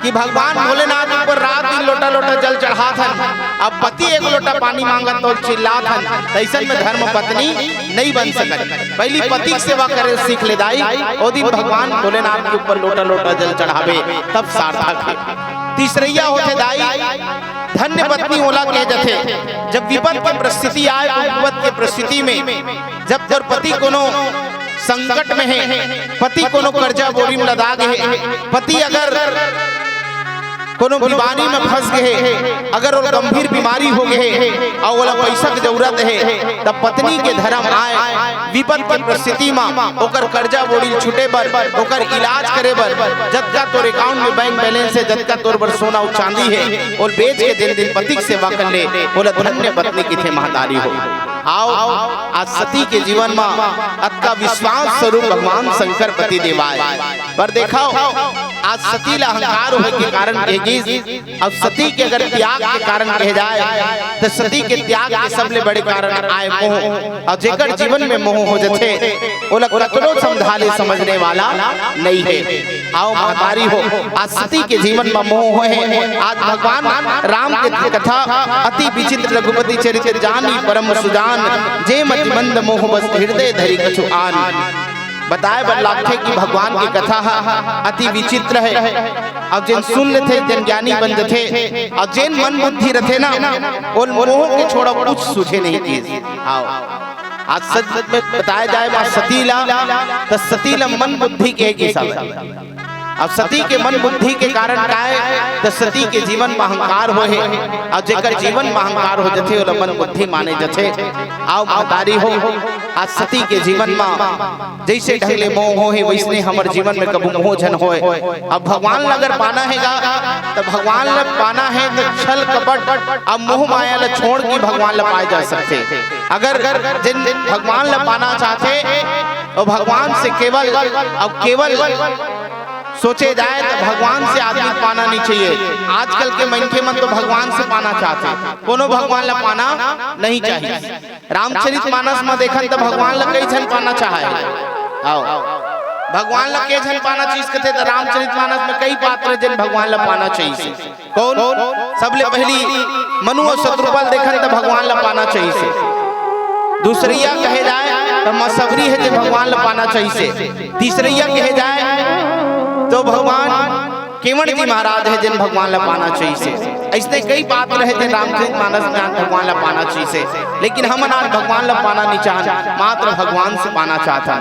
कि भगवान भोलेनाथ ऊपर रात दिन लोटा लोटा जल चढ़ात हन, अब पति एक लोटा पानी मांगत तो चिल्लात हन, तइसन में धर्म पत्नी नइ बन सकत। पहिली पति के सेवा करे सीख ले दाई, ओ दिन भगवान भोलेनाथ के ऊपर लोटा लोटा जल चढ़ाबे, तब सार्थक हे। तीसरइया होथे दाई, धन्य पत्नी ओला कहे जथे, जब विपत के परिस्थिति आय, विपत के परिस्थिति में जब तोर पति कोनो संकट में हे, पति कोनो कर्जा बोरी में लदा गे हे, पति अगर कोनो बीमारी में फंस गे हे, अगर ओला गंभीर बीमारी हो गे हे अउ ओला पइसा के जरूरत हे, तब पत्नी के धर्म आय, विपत के परिस्थिति म ओकर कर्जा बोरी छूटे बर, ओकर इलाज करे बर, जतका तोर account में bank balance हे, जतका तोर बर सोना अउ चांदी हे, ओला बेच के दिन दिन पति के सेवा कर ले, ओला धन्य पत्नी किथे महतारी हो। आव, आज सती के जीवन म अतका विश्वास स्वरूप भगवान शंकर पति देव आय। पर देखव, आज सती ला अहंकार होय के कारण कहे गिस, अब सती के अगर त्याग के कारण कहे जाय, त सती के त्याग के सबले बड़े कारण आय मोह। अउ जेकर जीवन में मोह हो जथे, ओला कतनो समझा ले समझने वाला नइ हे। आव महतारी हो, आज सती के जीवन म मोह होय हे। आज भगवान राम के कथा अति विचित्र रघुपति चरित्र जानी परम सुजान, जे मति मंद मोह बस हृदय धरि कछु आन। बताय बर लागथे कि भगवान के कथा ह अति विचित्र हे। अब जेन सुन लेथे, तेन ज्ञानी बन जथे, अउ जेन मन बुद्धि रथे ना, ओला मोह के छोड़ा कुछ सूझे नइ गिस। आव, आज सच में बताय जाय माँ सती ला, त सती ला मन बुद्धि के गिस हवय। अब सती के मन बुद्धि के कारण काय, त सती के जीवन म अहंकार होय हे, अउ जेकर जीवन म अहंकार हो जथे, ओला मन बुद्धि माने जथे। आव महतारी हो, आज सती के जीवन म जइसे ढंग ले मोह होय हे, वइसने हमर जीवन में कभू मोह झन होय। अब भगवान ला अगर पाना हे गा, त भगवान ला पाना हे त छल कपट अउ मोह माया ला छोड़ के भगवान ला पाय जा सकथे। अगर जेन भगवान ला पाना चाहथे, अउ भगवान से केवल, अउ केवल सोचे जाय त भगवान से आदमी पाना नइ चाहिए। आजकल के मनखे मन तो भगवान से पाना चाहथे, कोनो भगवान ला पाना नइ चाहिए। रामचरित मानस म देखन त भगवान ला कई झन पाना चाहय। आव, भगवान ला कई झन पाना चाहिस कथे, त रामचरित मानस म कई पात्र जेन भगवान ला पाना चाहिस। कौन? सबले पहिली मनु अउ शतरुपा ल देखन त भगवान ला पाना चाहिस। दूसरइया कहे जाय त माँ सबरी हे जेन भगवान ला पाना चाहिस। तीसरइया कहे जाय त भगवान केवड़ जी महाराज हे जेन भगवान ला पाना चाहिस। अइसने कई पात्र हे जेन रामचरित मानस म आज भगवान ला पाना चाहिस, लेकिन हमन आज भगवान ला पाना नइ चाहन, मात्र भगवान से पाना चाहथन।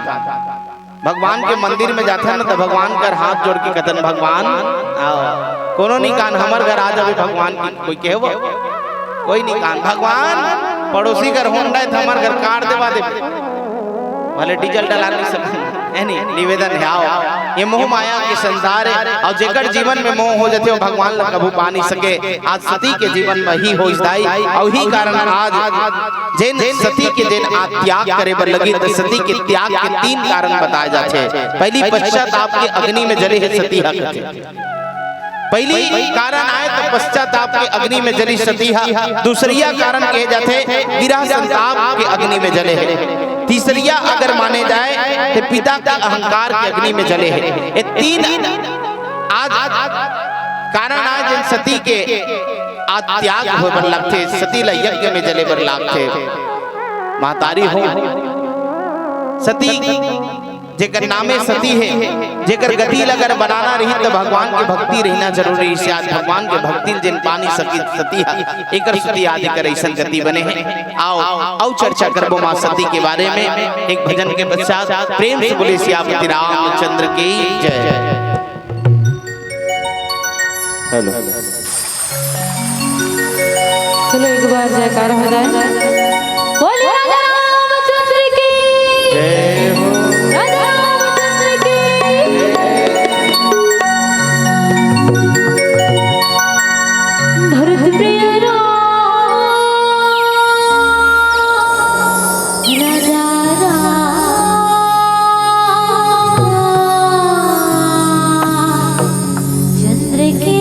भगवान के मंदिर में जाथन न, त भगवान कर हाथ जोड़ के कथन, "भगवान, आव, कोनो नइ कान, हमर घर आ जाबे भगवान।" की कोई कहे वो? कोई नइ कान, "भगवान, पड़ोसी घर होंडा हे, त हमर घर कार देवा देबे।" भले डीजल डला नइ सकन, हे नी? निवेदन हे, आव। ये मोह माया के संसार हे, अउ जेकर जीवन में मोह हो जथे, वो भगवान ला कभू पा नइ सके। आज सती के जीवन में ही होइस दाई, अउ ही कारण आज जेन सती के जेन आज त्याग करे बर लगिस, त सती के त्याग के तीन कारण बताय जाथे। पहिली, पश्चाताप के अग्नि में जले हे सती ह। पहिली कारण आय त पश्चाताप के अग्नि में जली सती ह। दूसरिया कारण कहे जाथे विरह संताप के अग्नि में जले हे। तीसरिया अगर माने जाय त पिता के अहंकार के अग्नि में जले हे। ये तीन आज कारण आय जेन सती के आज त्याग होय बर लागथे, सती ला यज्ञ में जले बर लागथे। महतारी हो, सती जेकर नामे सती हे, जेकर गति ल अगर बनाना रही त भगवान के भक्ति रहना जरूरी हे। आज भगवान के भक्ति ल जेन पा नइ सकिस सती ह, एकर स्तुति आज एकर अइसन गति बने हे। आव, अउ चर्चा करबो माँ सती के बारे में एक भजन के पश्चात। प्रेम से बोले सियापति रामचंद्र की जय। हेलो। चलो एक बार जयकारा हो जाए। बोलिए राजा रामचंद्र की। जय हो। राजा रामचंद्र की। भरत प्रिय राम, राजा राम। चंद्र के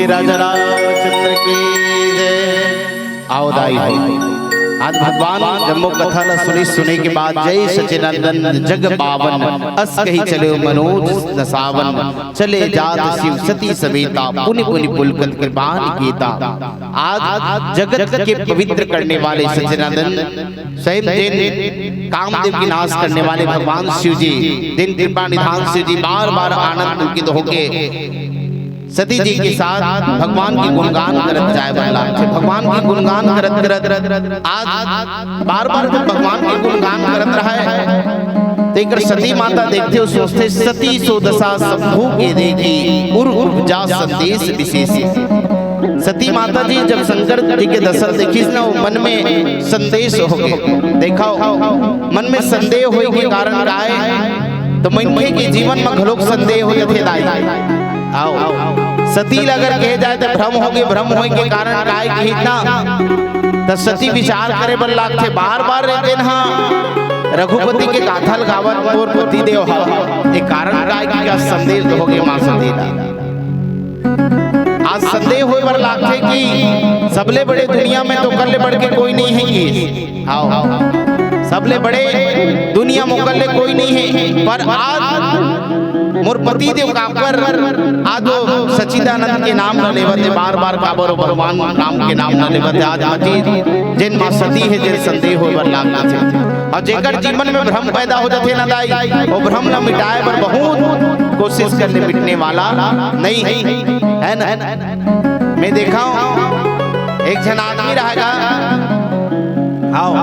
राजा रामचंद्र की जय। आओ दाई हो, आज भगवान जम्मो कथा ला सुने, सुने के बाद जय सच्चिदानंद जग पावन अस कही चले मनोज नसावन, चले जात शिव सती समेता पुनि पुनि पुलकत कृपान कीता। आज जगत के पवित्र करने वाले सच्चिदानंद स्वयं जिन कामदेव की नाश करने वाले भगवान शिव जी, जिन कृपा निधान शिव जी बार बार आनंद पुलकित होके सती जी के साथ भगवान की गुणगान करत जाए वाला थे। भगवान की गुणगान करत करत आज बार बार जब भगवान की गुणगान करत रहा है, तो एक सती माता देखते हो, सोचते, सती सो दशा शंभू के देखी, उर उपजा संदेश विशेष। सती माता जी जब शंकर जी के दशा देखी ना, वो मन में संदेश हो गए। देखा हो, मन में संदेह होए के कारण काय, तो मनखे के जीवन में घलोक संदेह हो जाथे दाई। आओ, सती ल अगर कहे जाए तो भ्रम होगे, भ्रम होए के कारण काय कही ना, त सती विचार करे बर लागथे। बार बार रे तेन हा रघुपति के गाथा ल गावत मोर पति देव हा, ये कारण काय कि का संदेह तो होगे माँ सती ला। आज संदेह होए बर लागथे कि सबले बड़े दुनिया में तो कर ले बढ़ के कोई नहीं है कि। आओ, सबले बड़े दुनिया में ओकर ले कोई नहीं है, पर आज मोर पति देव काबर आज वो सच्चिदानंद के नाम न लेवत है, बार बार काबर वो भगवान राम के नाम न लेवत है। आज मती जेन माँ सती है, जेन संदेह होए बर लागथे। और जेकर जीवन में भ्रम पैदा हो जाथे ना दाई, वो भ्रम ला मिटाए बर बहुत कोशिश कर ले, मिटने वाला नहीं है, है ना? मैं देखा हूँ, एक झन आदमी रहेगा, आओ,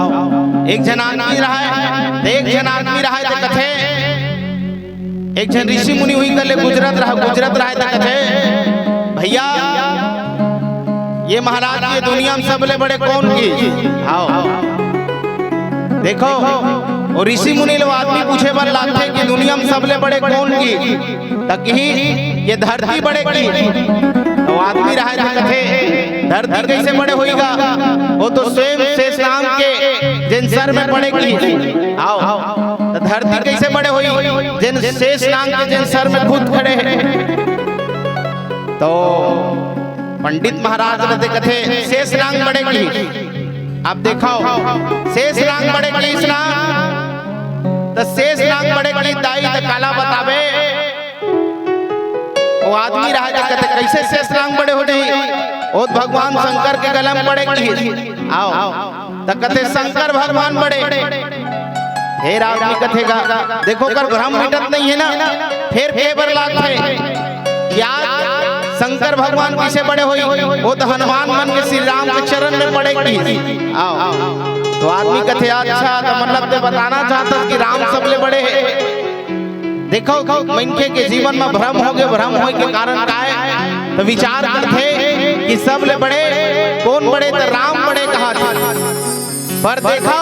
एक झन आदमी रहा है, एक झन आदमी रहा है, तो कथे, एक झन ऋषि मुनि हुई कर ले गुजरत रहा, गुजरत रहा है, तो कथे, भैया, ये महाराज, ये दुनिया में सबले बड़े कौन की? आओ, देखो, और ऋषि मुनि लोग आदमी पूछे बर लागथे कि दुनिया में सबले बड़े कौन की? त कही, ये धरती बड़े की। तो आदमी रहा है, तो कथे, धरती कैसे बड़े होएगा? वो तो स्वयं शेष नाग के जेन सर में पड़े की। आओ, तो धरती कैसे बड़े होई? जेन शेष नाग के जेन सर में खुद खड़े हैं। तो पंडित महाराज ने कथे, शेष नाग बड़े की। अब देखो, शेष नाग बड़े की ना, तो शेष नाग बड़े की दाई तो काला बतावे। वो आदमी रहा जे कथे, कैसे शेष नाग बड़े हो जाई? वो भगवान शंकर के गला में पड़े की। आओ, तो कथे शंकर भगवान बड़े। फिर आदमी कथेगा, देखो, कर भ्रम मिटत नहीं है ना, फिर के बर लागथे। याद शंकर भगवान किसे बड़े होई? वो तो हनुमान मन के श्री राम के चरण में पड़े की। आओ, तो आदमी कथे, अच्छा, तो मतलब ते बताना चाहता कि राम सबले बड़े है। देखो, मनखे के जीवन में भ्रम हो गए, भ्रम होए के कारण का है? तो विचार करथे कि सबले बड़े कौन बड़े, तो राम बड़े कहा थे। पर देखो,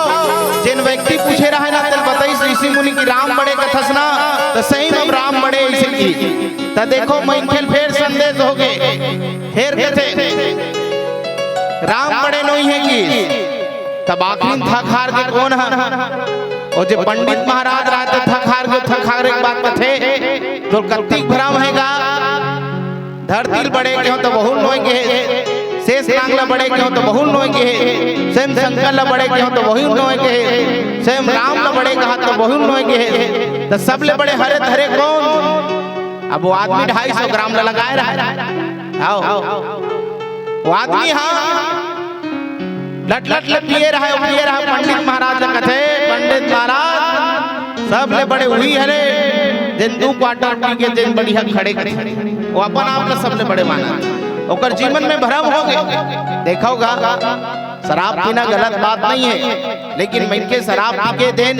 जेन व्यक्ति पूछे रहे ना, तेल बताइस ऋषि मुनि कि राम बड़े कथस ना, तो सही में राम बड़े ऐसे की। तो देखो, मनखे ल फेर संदेश हो गए, फेर कथे, राम बड़े नोई है कि। तब आखिरी थक हार के कौन है? वो जे पंडित महाराज रहते, थक हार के, थक हार के बात कथे, तो कत्तिक भ्रम है गा। धरती ल बड़े के हो तो बहुत नोए के हे, शेष नाग ल बड़े के हो तो बहुत नोए के हे, स्वयं शंकर ल बड़े के हो तो बहुत नोए के हे, स्वयं राम ल बड़े कहा तो बहुत नोए के हे। तो सबले बड़े हरे धरे कौन? अब वो आदमी ढाई सौ ग्राम ल लगाए रहा। आओ, वो आदमी, हाँ, लट लट ले पिए रहा, पिए रहा। पंडित महाराज ल कथे, पंडित महाराज, सबले बड़े उही हरे, जेन दू क्वार्टर पी के जेन बढ़िया खड़े करे, वो अपन आप ल सबले बड़े माना। ओकर जीवन में भ्रम हो गए। देखा होगा, शराब पीना गलत बात नहीं है, लेकिन मनखे शराब पी के देन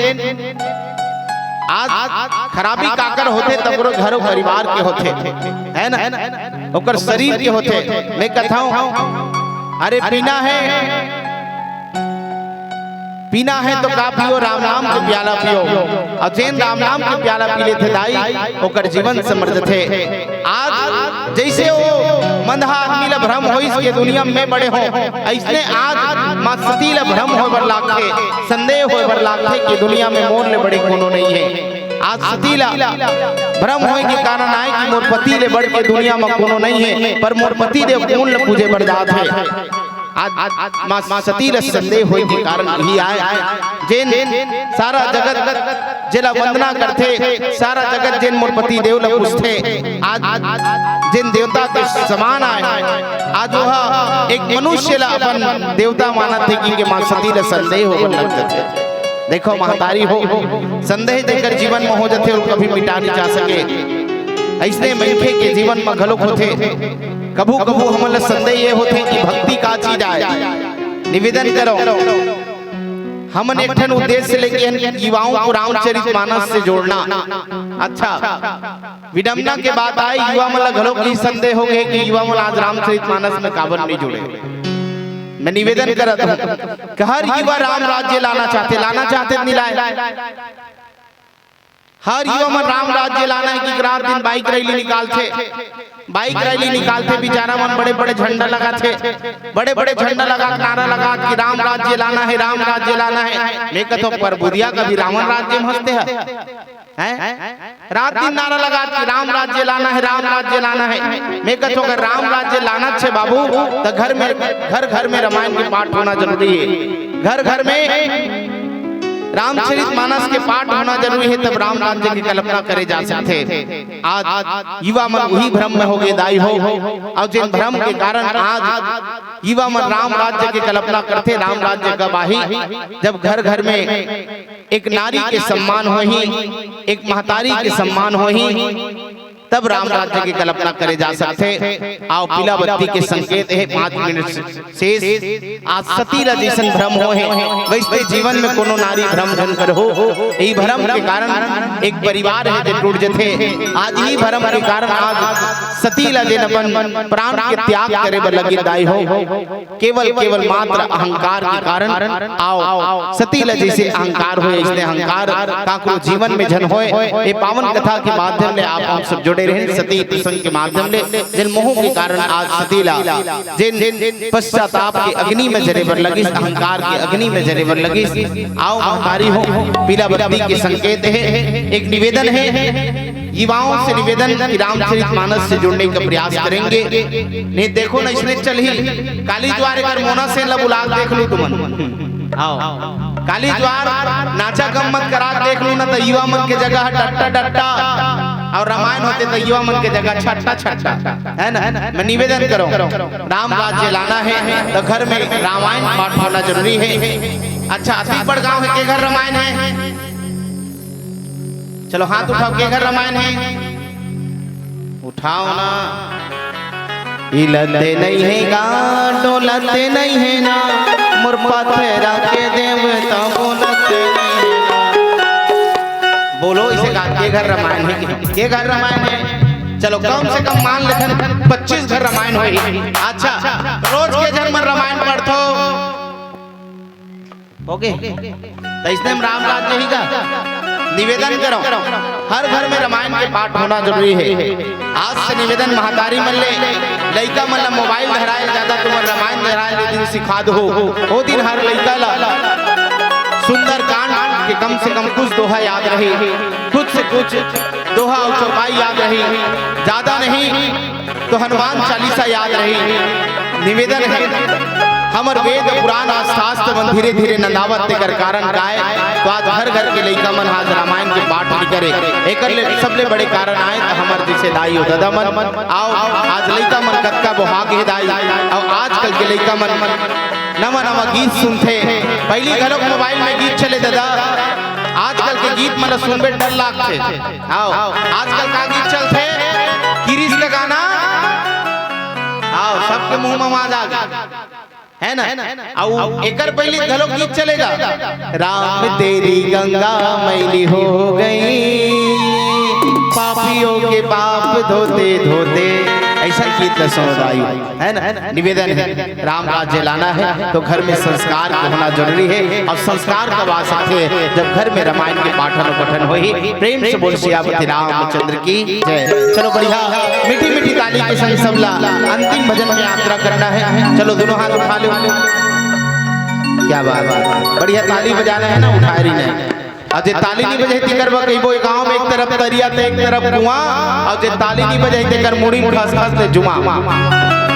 आज खराबी काकर होथे, तकरो घरो परिवार के होथे, है ना? ओकर शरीर के होथे। मैं कथा हूँ, अरे पीना है, पीना है तो का पियो, राम नाम के प्याला पियो। और जेन राम नाम के प्याला पी लेथे दाई, ओकर जीवन समृद्ध थे। आज जैसे वो मंदहा आदमी ला भ्रम होइस के दुनिया में बड़े हो, ऐसने आज माँ सती ला भ्रम होए बर लागथे, संदेह होए बर लागथे कि दुनिया में मोर ले बड़े कोनो नहीं है। आज सती ला भ्रम होय के कारण आय कि मोर पति ले बढ़ के दुनिया म कोनो नहीं हे, पर मोर पति देव कोन ल पूजे बर जात हे। आज, आज माँ सती ल संदेह होय के कारण यही आय, जेन सारा जगत जेला वंदना करथे, सारा जगत जेन मोर पति देव ल पूजथे, आज जेन देवता के समान आय, आज वह एक मनुष्य ला अपन देवता मानत हे कि के माँ सती ल संदेह होय लग जाथे। देखो महतारी हो, संदेह जेकर जीवन में हो जाथे, वो कभी मिटा नहीं जा सके। अइसने मनखे के जीवन में घलोक होथे। कभू-कभू हमन ला संदेह ये होथे कि भक्ति का चीज आय। निवेदन करो, हमन एक ठन उद्देश्य लेके हन, युवाओं को रामचरित मानस से जोड़ना। अच्छा, विडम्बना के बात आय, युवा मन ला घलोक ई संदेह हो गे कि युवा मन आज रामचरित मानस में काबर नहीं जुड़े। मैं निवेदन करत हूँ कि हर युवा राम राज्य लाना चाहथे, लाना चाहथे त नहीं लाय। हर युवा मन राम राज्य लाना हे कि रात दिन बाइक रैली निकालथे, बाइक रैली निकालथे, बिचारा मन बड़े-बड़े झंडा लगाथे, बड़े-बड़े झंडा लगा के नारा लगा कि राम राज्य लाना हे, राम राज्य लाना हे। मैं कथों, पर बुधिया कभी रावण राज्य में हंसते हैं? हैं? रात दिन नारा लगा कि राम राज्य लाना हे, राम राज्य लाना हे। मैं कथों, अगर राम राज्य लाना हे बाबू, त घर में, घर घर में रामायण के पाठ होना जरूरी हे। घर घर में रामचरित मानस के पाठ होना जरूरी हे, तब राम राज्य के कल्पना करे जा सकथे। आज युवा मन उही भ्रम में हो गे दाई हो, अउ जेन भ्रम के कारण आज युवा मन राम राज्य के कल्पना करथे, राम राज्य कब आही, जब घर घर में एक नारी के सम्मान होही, एक महतारी के सम्मान होही, तब राम राज्य के कल्पना करे जा सकथे। अउ पीला बत्ती के संकेत हे, पाँच मिनट शेष। आज सती ला जइसन भ्रम होहे, वइसने जीवन में कोनो नारी भ्रम झन करहू। ई भ्रम के कारण एक परिवार हे जे टूट जथे। आज ई भ्रम के कारण आज सती ला जेन अपन प्राण के त्याग करे बर लगिन दाई हो, केवल, केवल मात्र अहंकार के कारण। अउ सती ला जइसे अहंकार होय, अइसने अहंकार काकरो जीवन में झन होय। ए पावन कथा के माध्यम ले आप हम सब जुड़े रहेन, सती प्रसंग के माध्यम ले, जेन मोह के कारण आज सती ला, जेन पश्चाताप के अग्नि में जरे बर लगिस, अहंकार के अग्नि में जरे बर लगिस। अउ महतारी हो, पीला बत्ती के संकेत हे, एक निवेदन हे, युवाओं से निवेदन कि रामचरित मानस से जुड़ने का प्रयास करेंगे। नहीं देखो ना, इसने चलही काली द्वार एकर मोना से ला बुला के देख लू तुमन। आओ, काली द्वार नाचा गम्मत करा के देख लू ना, त युवा मन के जगह डट्टा डट्टा अउ रामायण होते त युवा मन के जगह छट्टा छट्टा, है ना? मैं निवेदन करो, राम राज्य लाना हे त घर में रामायण पाठ होना जरूरी हे। अच्छा, अतीक बड़गांव हे, के घर रामायण हे? चलो हाथ उठाओ, के घर रामायण हे? उठाओ ना। हिलते नहीं हे गा, डोलते नहीं हे ना, मोर पथरा के देवता बोलते नहीं हे ना। बोलो इसे गा, के घर रामायण हे? के घर रामायण हे? चलो कम से कम मान लेथन पच्चीस घर रामायण होही। अच्छा, रोज के झन मन रामायण पढ़थो? ओके, त इसने हम राम राज्य ही का निवेदन करो, हर घर में रामायण के पाठ होना जरूरी हे। आज से निवेदन महतारी मन ले, लइका मन ला मोबाइल धराए ज्यादा, तुमन रामायण धराए ले दिन सिखा दो। ओ दिन हर लइका ला सुंदरकांड के कम से कम कुछ दोहा याद रही, कुछ से कुछ दोहा अउ चौपाई याद रही, ज्यादा नहीं तो हनुमान चालीसा याद रही। निवेदन हे, हमर वेद पुराण अउ शास्त्र मन धीरे धीरे नंदावत, तेकर कारण काय, तो आज घर घर के लइका मन आज रामायण के पाठ नहीं करे। एकर ले सबले बड़े कारण आय त हमर जइसे दाई हो ददा मन। अउ आज लइका मन कतका बोहा गे दाई, अउ आजकल के लइका मन नवा नवा गीत सुनथे। पहिली घलोक मोबाइल में गीत चले ददा, आजकल के गीत मन सुनबे डर लागथे। आओ, आजकल का गीत चलथे? किरिस का गाना। आओ, सबके मुंह में आवाज आ गई, है ना? अउ एकर पहिली घलोक गीत चलेगा, राम तेरी गंगा मैली हो गई, पापियों के पाप धोते धोते। अइसन गीत ला सुनो भाई, है ना? निवेदन हे, राम राज्य लाना हे तो घर में संस्कार के होना जरूरी हे, अउ संस्कार कब आ सकथे? जब घर में रामायण के पाठन पठन होही। प्रेम से बोल सियापति रामचंद्र की जय। चलो बढ़िया, मीठी मीठी ताली के संग सबला अंतिम भजन में यात्रा करना हे। चलो दोनों हाथ उठा लो, क्या बात हे, बढ़िया ताली बजाना हे ना, उठा रही नहीं। अउ जे ताली नहीं बजाही तेकर बर कहिबो, ए गांव में एक तरफ तरिया त एक तरफ कुआं, अउ जे ताली नहीं बजाही तेकर मुड़ी में खसखस ले जुआं।